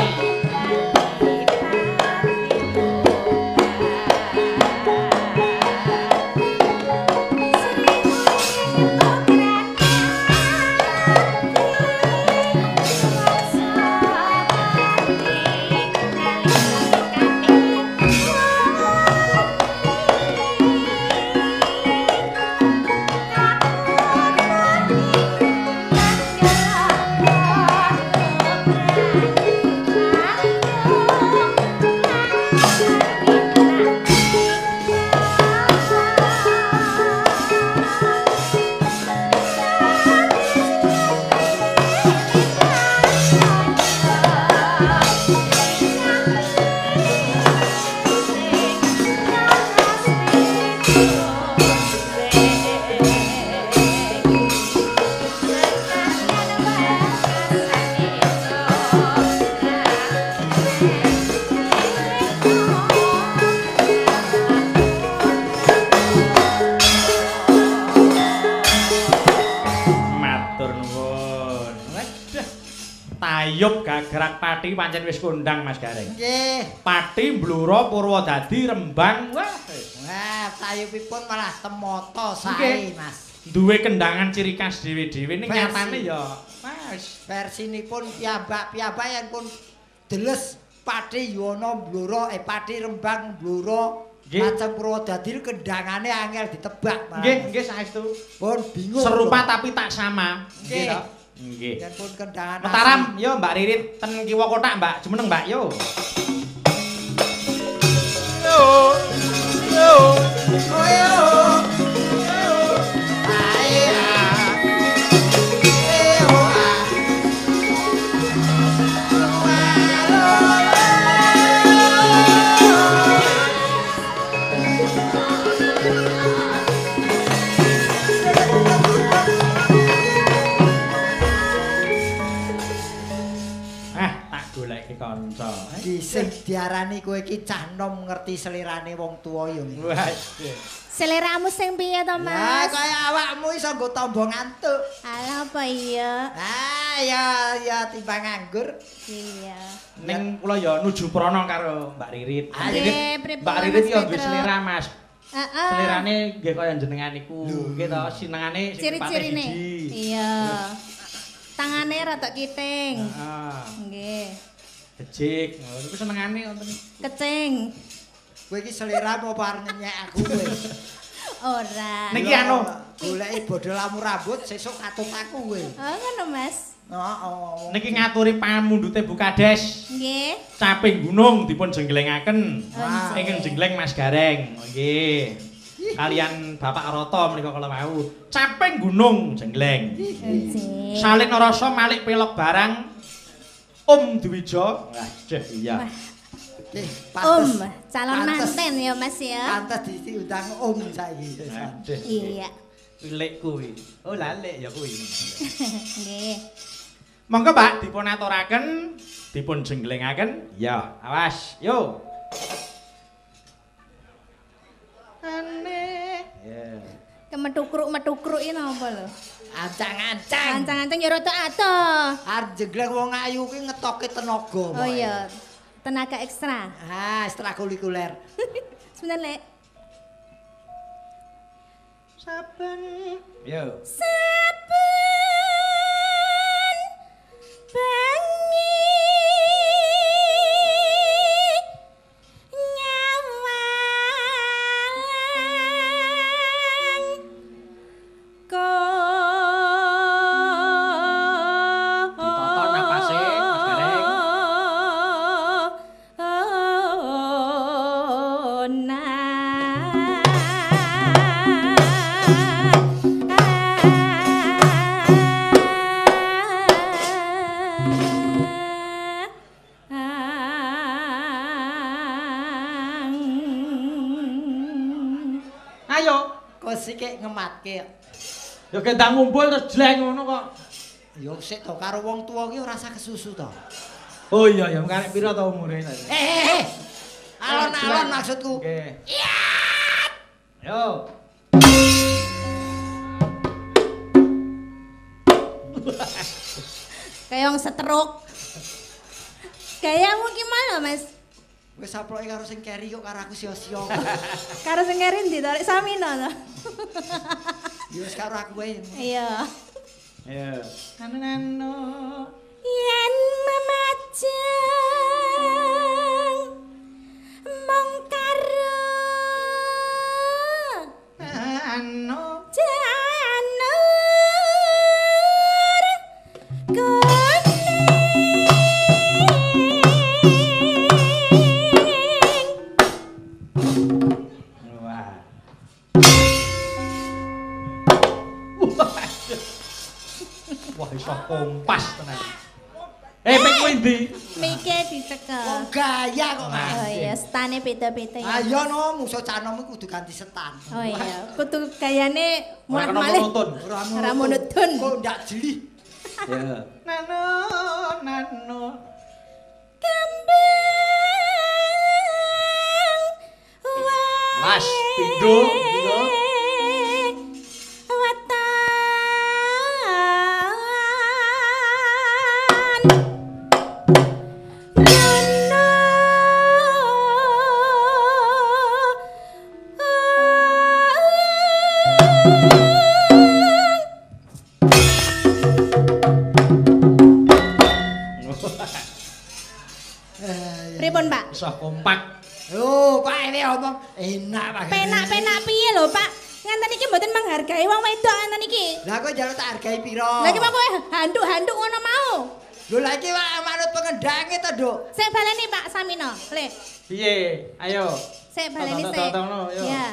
Matur nuwun. Waduh. Tayub gagrak Pati pancen wis kondang Mas Gareng. Nggih. Pati Blora Purwodadi Rembang. Wah, wis. Wah, tayubipun malah temoto sae, Mas. Duwe kendangan ciri khas dhewe-dhewe ning Versi. nyatane ya Mas. Versinipun piyambak-piyambak yen pun deles Pati Yuwana Blora, Pati Rembang Blora, Nggih. lajeng Purwodadi kendangane angel ditebak malah. Nggih, nggih saestu. Pun bingung. Serupa kula. tapi tak sama. Nggih. to? Nggih. Yen pun kendangan Mataram, asli. yo Mbak Ririt ten kiwa kotak Mbak, jumeneng Mbak yo. Yo. Yo. Oh, yo. Ae, ah. Eh, oh, ah. Ah, tak goleki kanca. Iki sing diarani kowe iki cah nom ngerti selerane wong tuwa ya. Mi. Waduh. Seleramu sing piye to, Ya Mas? kaya awakmu iso nggo tombo ngantuk. Alah apa iya? Ah ya ya timbang nganggur. Iya. Ning kula ya nuju prana karo Mbak Ririt. Mbak Ayo. Ririt, Nggih, pripun, Mbak Ririt Mas ya duwe Petro? selera, Mas. Heeh. Selerane nggih kaya jenengan niku. Nggih to, sinengane sing tepate Ciri-cirine. siji. Iya. Tangane rada kiting. Heeh. Nggih. Bejik. Ngono iku senengane wonten. Kecing. Kowe iki seleramu apa arep nyenyek aku kowe? Ora. Niki anu. Goleki bodho lamu rambut sesuk katut aku kowe. Oh, ngono, Mas. Heeh. Niki ngaturi pamundhute Bu Kades. Nggih. Caping gunung dipun jenglengaken. Oh, nggih. Ingkang jengleng Mas Gareng. Nggih. Kalian Bapak Rata menika kala wau. Caping gunung jengleng. Nggih. Salin rasa malik pelok barang Om Dwijo. Wah, jeh iya. Nggih, Om, calon pantes. manten ya Mas ya. Pantes diundang Om saiki. Jeh. Iya. Pilik kuwi. Oh, lalik ya kuwi. Nggih. Monggo Pak dipun aturaken, dipun jenglengaken. Ya, awas. Yo. Ane. Ya. Kemetukruk-metukruk iki napa lho? Ancang-ancang. Ancang-ancang ya rada atoh. Arep jengleng wong ayu kuwi ngetoke tenaga. Oh pokoke. iya, tenaga ekstra. Ah, ekstrakurikuler. Sebentar, Lek. Saben. Yo. Saben bengi nyawang Ditoto napase, Mas Gareng. Ayo. Kok sikik ngematke. Ya kendang ngumpul terus jleng ngono kok. Ya sik to karo wong tuwa ki ora usah kesusu to. Oh iya ya, karek pira to umure? Eh, eh, eh. Alon-alon maksudku. Oke. Yo. Kayak wong setruk. Gayamu ki mana, Mas? Wis saploke karo sing keri kok karo aku sia-sia. Karo sing keri ndi to? Lek Samino to. Ya wis karo aku wae. Iya. Yo. Nano. Yen memajang mung karo Nano. janur kuning. Wah. Wah, iso kompas tenan. Eh, pek kuwi ndi? Mike dicekel. Wong gaya kok Mas. Oh iya, stane beda-beda ya. Ayo no, musuh canom iku kudu ganti setan. Oh iya, kudu gayane Ora kena mulih-malih. monoton. Ora monoton. Kok ndak jeli. Ya. Nano, nano. Kembang Mas, pindho, pindho. Wetan. Nyono. Pripun, Pak? Iso kompak. Yo, Pak ini omong enak Pak. Penak-penak piye lho, Pak? Nganten iki mboten menghargai wong wedok nganten iki. Lah kok njaluk tak hargai pira? Lah iki apa handuk-handuk ngono mau? Lho lah iki Pak manut pengendange to, Nduk. Sik baleni Pak Samino, Le. Piye? Ayo. Sik baleni Tonton, sik. tonton, yo. Ya.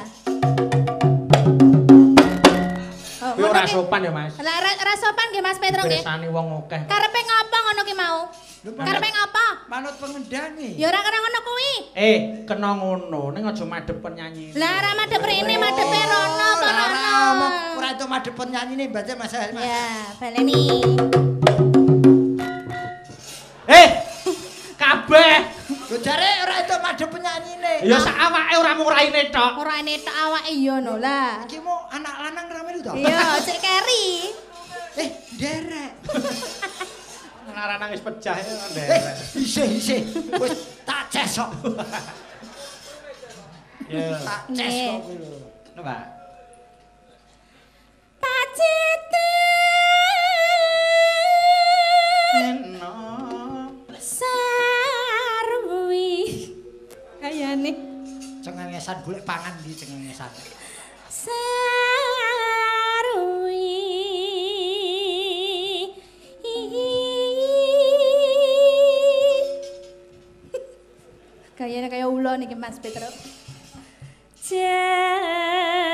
Oh, Kuwi ora ngono ki. sopan ya, Mas. Lah ora sopan nggih Mas Petro nggih. Bersani wong akeh. Karepe ngopo ngono ki mau? Lho, Karepe ngopo? Manut pengendange. Ya ora kena ngono kuwi. Eh, kena ngono, ning aja madhep penyanyi. Lah ora madhep rene, madhepe rono apa Lah, ora rono. omong ora entuk madhep penyanyine baca Mas. Mas. Ya, baleni. Eh, kabeh. Lho jare ora entuk madhep penyanyine. Ya sak awake ora mung raine tok. Ora ene tok awake iya no lah. Iki mau anak lanang ra melu to? Iya, cek keri. Eh, nderek. Anak lanang wis pecah ya Eh, nderek. isih isih. Wis tak ces kok. Ya. Tak ces Nggih. kok kuwi lho. Ngono, Pak. Pacitan Eno. sarwi. Kayane Cengengesan golek pangan iki cengengesan. sarwi. Kayane kaya ula niki Mas Petro. Jan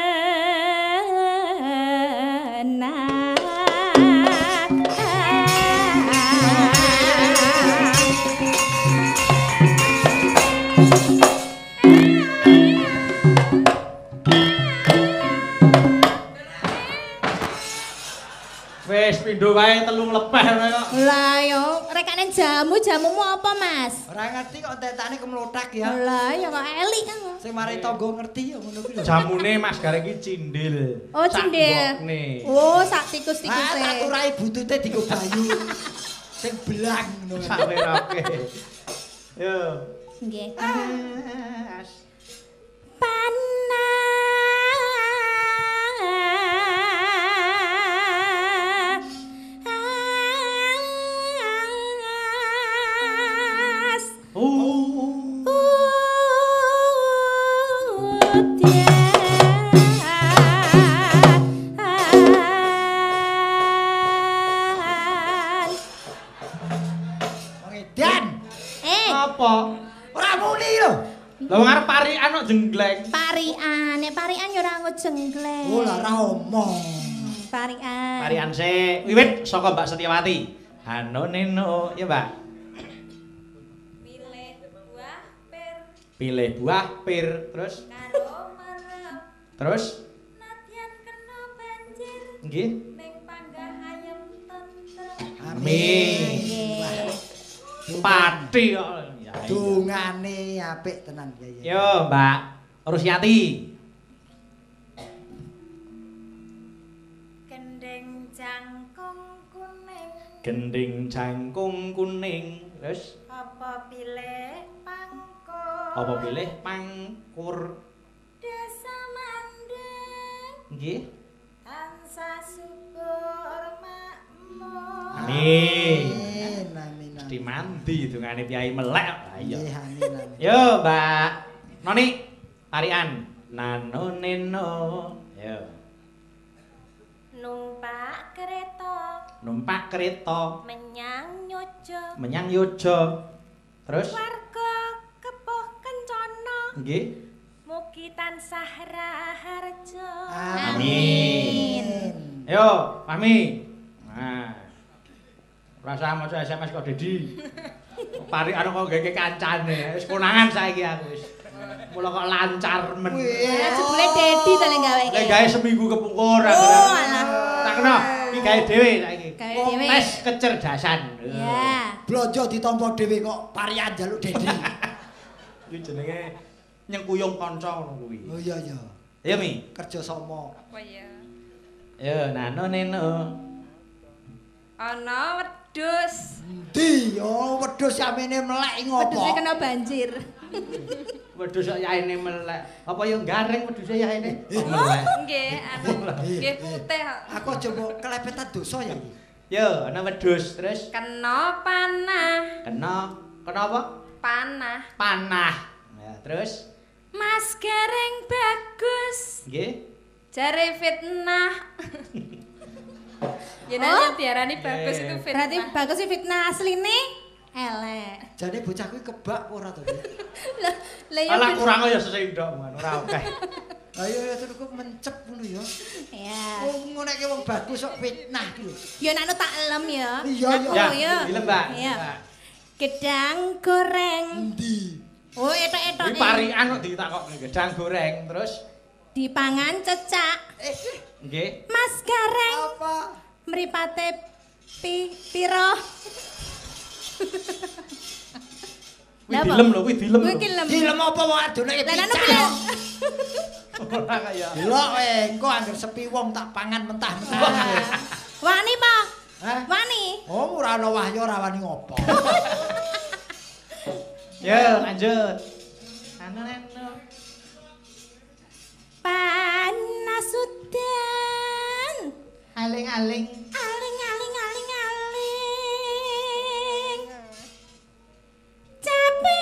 Wis pindho wae telu lepeh ngono kok. Lah yo rekane jamu, jamumu apa, Mas? Ora ngerti kok entetane kemlothak ya. Lah ya kok elik kan. Sing mari tangga ngerti ya ngono kuwi lho. Jamune Mas Gareng iki cindil. Oh, cindil. Oh, sak tikus-tikuse. Ah, tak turai butute digo bayu. Sing belang ngono. Sak weroke. Yo. Nggih. As. Panas. Wong edan. Apa? Ora muni lho. Lah wong arep parikan kok jenggleng. Parikan, nek parikan ya ora nggo jenggleng. Oh, lah ora omong. Parikan. Parikan sik wiwit saka Mbak Setiawati. Hano neno, ya Mbak. Pilih buah pir. Pilih buah pir, terus karo merep. Terus nadyan kena banjir. Nggih. Ning panggah ayem tentrem. Amin. Pati kok. Dungane apik tenan ya. Yo, Mbak Rusiati. Gendeng jangkung kuning. Gending jangkung kuning. Terus apa pilih pangkur? Apa pilih pangkur? Desa Mandeng. Nggih. Tansah subur makmur. Amin. Amin. Mesti mandi dungane piyai melek. Lah iya. Nggih, amin amin. Yo, Mbak Noni, tarian. Nano neno. Yo. Numpak kereta. Numpak kereta menyang Yojo. Menyang Yojo. Terus warga kepuh kencana. Nggih. Mugi tansah raharja. Amin. Yo, Fahmi. Nah. Rasa maca SMS kok Dedi. Parikan kok gege kancane. Wis konangan saiki aku wis. Mula kok lancar men. Lah jebule Dedi to lek gaweke. Lek gawe seminggu kepungkur. Oh, alah. Tak kena iki gawe dhewe saiki. Gawe dhewe. Tes kecerdasan. Ya. Blonjo ditampa dhewe kok parian njaluk Dedi. Kuwi jenenge nyengkuyung kanca ngono kuwi. Oh iya iya. Iya Mi. Kerja sama. Apa ya? Yo nano neno. Ana wedhus. Endi? Oh, wedhus yamene melek ngopo? Wedhuse kena banjir. Wedhus kok yaene melek. Apa ya garing wedhuse yaene? Oh, melek. Nggih, anu nggih putih kok. Aku aja mbok kelepetan dosa ya iki. Yo, ana wedhus terus kena panah. Kena kena apa? Panah. Panah. Ya, terus Mas Gareng bagus. Nggih. Jare fitnah. Ya nanya diarani bagus itu fitnah. Berarti bagus sih fitnah asline elek. Jane bocah kuwi kebak ora to? Lah lah ya. Alah kurang ya sesendok man, ora akeh. Lah iya ya terus mencep ngono ya. Iya. Wong ngonekke wong bagus kok fitnah ki lho. Ya nek tak elem ya. Iya iya. Ya, dilem, Mbak. Iya. Gedang goreng. Endi? Oh, etok-etok. Iki parikan kok ditakokke gedang goreng terus dipangan cecak. Nggih. Mas Gareng. Apa? Mripate piro? Kuwi dilem lho, kuwi dilem. Kuwi dilem. Dilem apa wong adone pincak. Ora kaya. Delok kowe, engko anggere sepi wong tak pangan mentah-mentah. Wani, Pak. Wani. Oh, ora ana wahya ora wani ngopo. Yo, lanjut. Anu-anu. Panas udan. Aling-aling. Aling-aling aling-aling. Caping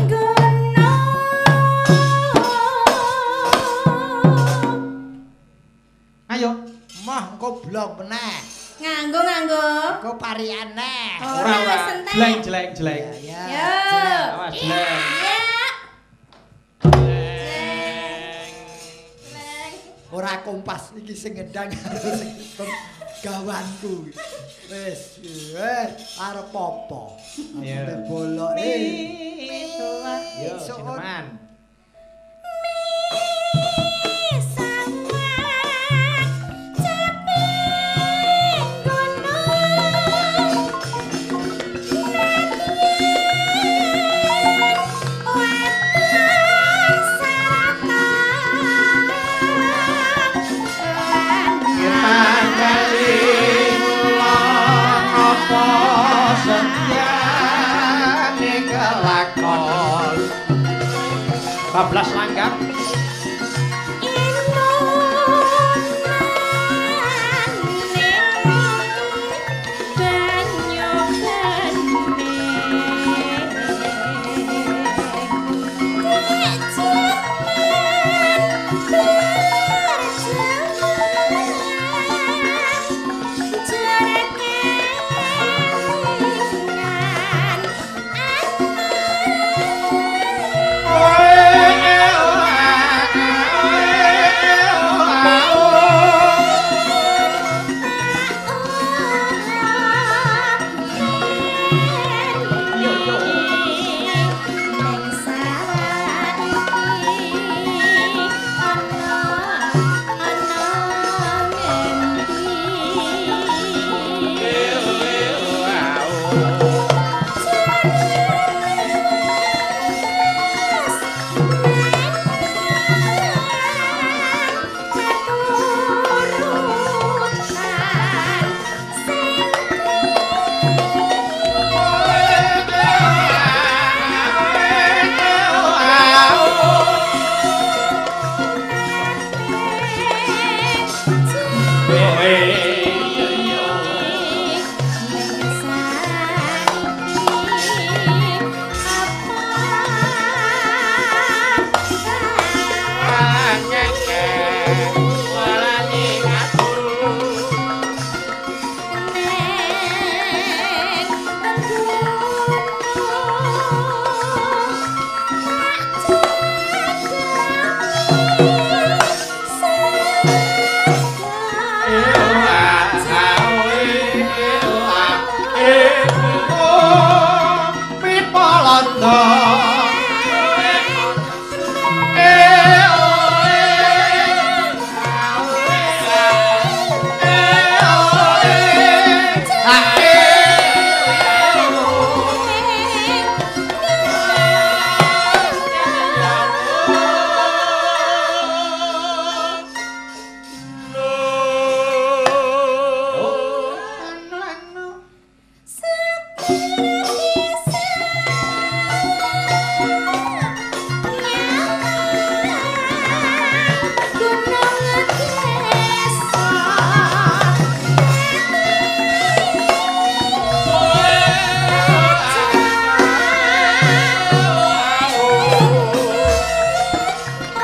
gono. Ayo, mah engko blong meneh. Nganggo nganggo. Engko parian neh. Ora ora. Jleng jleng jleng. Ya. Awas jleng. Ora kompas iki sing ngendang karo sing gawanku. Wis, wis arep apa? Iya. Bolok. Yo, sineman.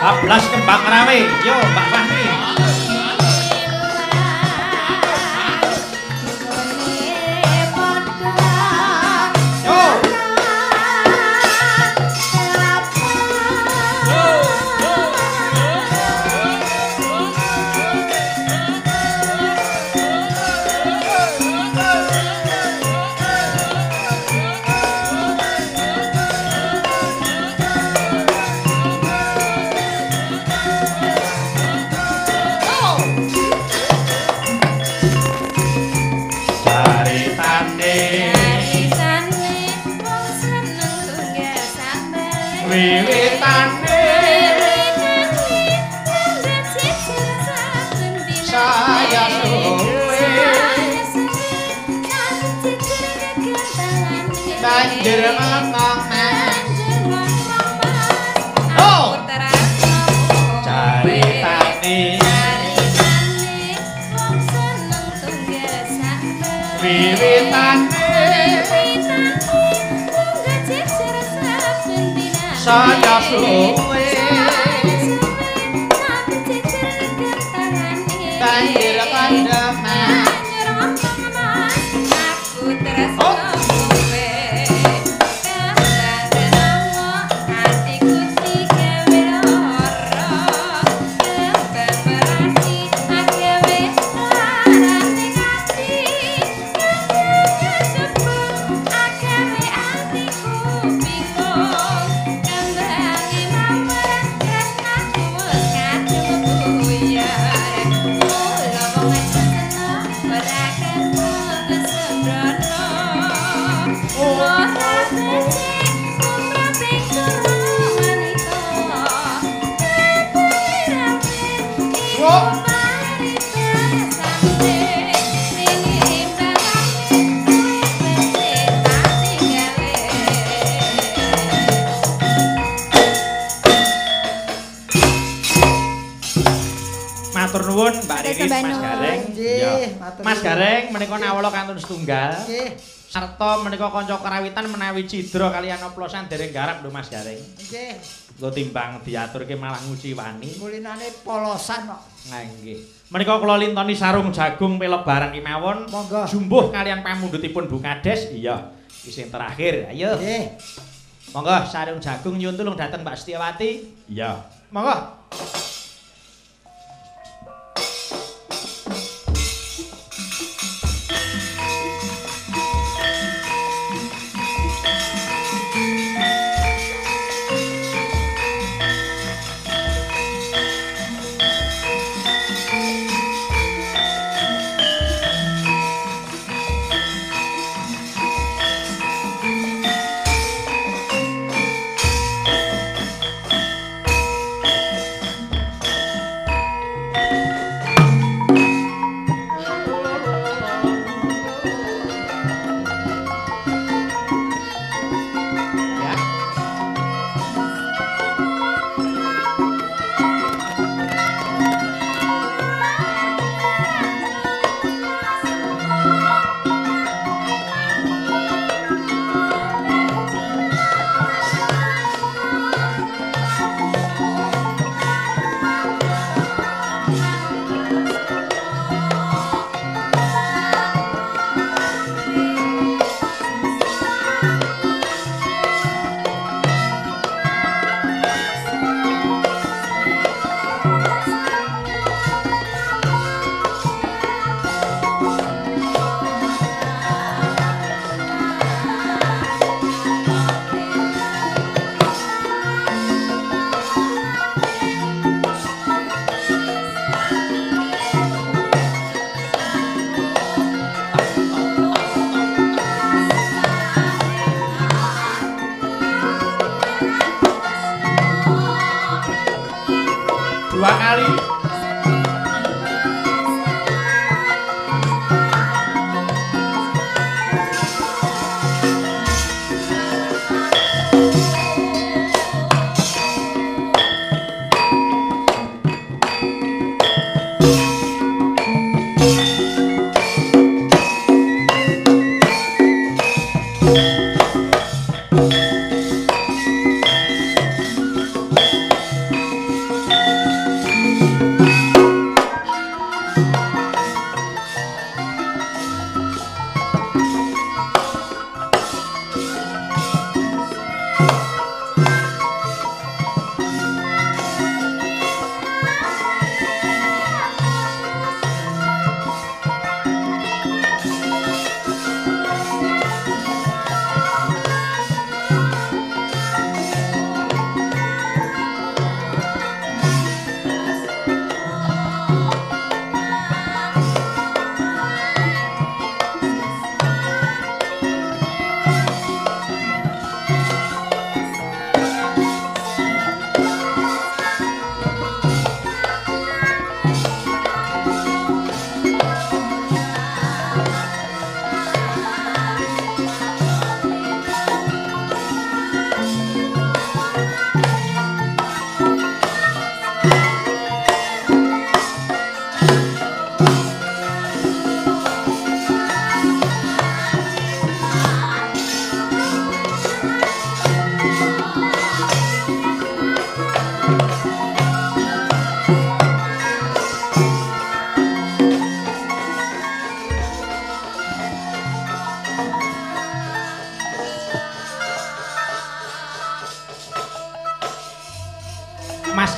Bablas kembang rawe. Yo Mbak Fahmi. Yo. Wiwitane saya suwe banjir ngomong oh caritane wiwitane saya suwe banjir kandeman aku tresno kowe atiku digawe lara kembang merati agawe larane ati kejebuk agawe atiku bingung kembange mawar tresnaku wis kadung buyar mula wong seneng ora ketemu sembrono ora becik kumraping wanita iku paribasane tinimbangane luwih becik tak tinggale. Matur nuwun Mbak Riris, Mas Gareng. Nggih, matur Mas nuwun. Gareng menika nawala kantun setunggal. Nggih. Sarta menika kanca karawitan menawi cidra kaliyan oplosan dereng garap lho Mas Gareng. Nggih. Engko timbang diaturke malah nguciwani. Kulinane polosan kok. Nah nggih. Menika kula lintoni sarung jagung pelog barang kemawon. Monggo. Jumbuh kaliyan pamundhutipun Bu Kades. Iya. Iki sing terakhir. Ayo. Nggih. Monggo sarung jagung nyuwun tulung dhateng Mbak Setiawati. Iya. Monggo.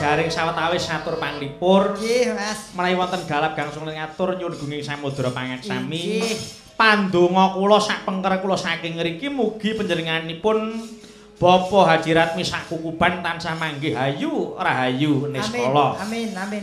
Gareng sawetawis ngatur panglipur. Nggih, Mas. Menawi wonten galap gangsung ngatur nyuwun gunging samudra pangaksami. Inggih. Pandonga kula sak pengker kula saking ngriki mugi panjenenganipun Bapak Haji Ratmi sak kukuban tansah manggih hayu rahayu niskala. Amin, amin, amin.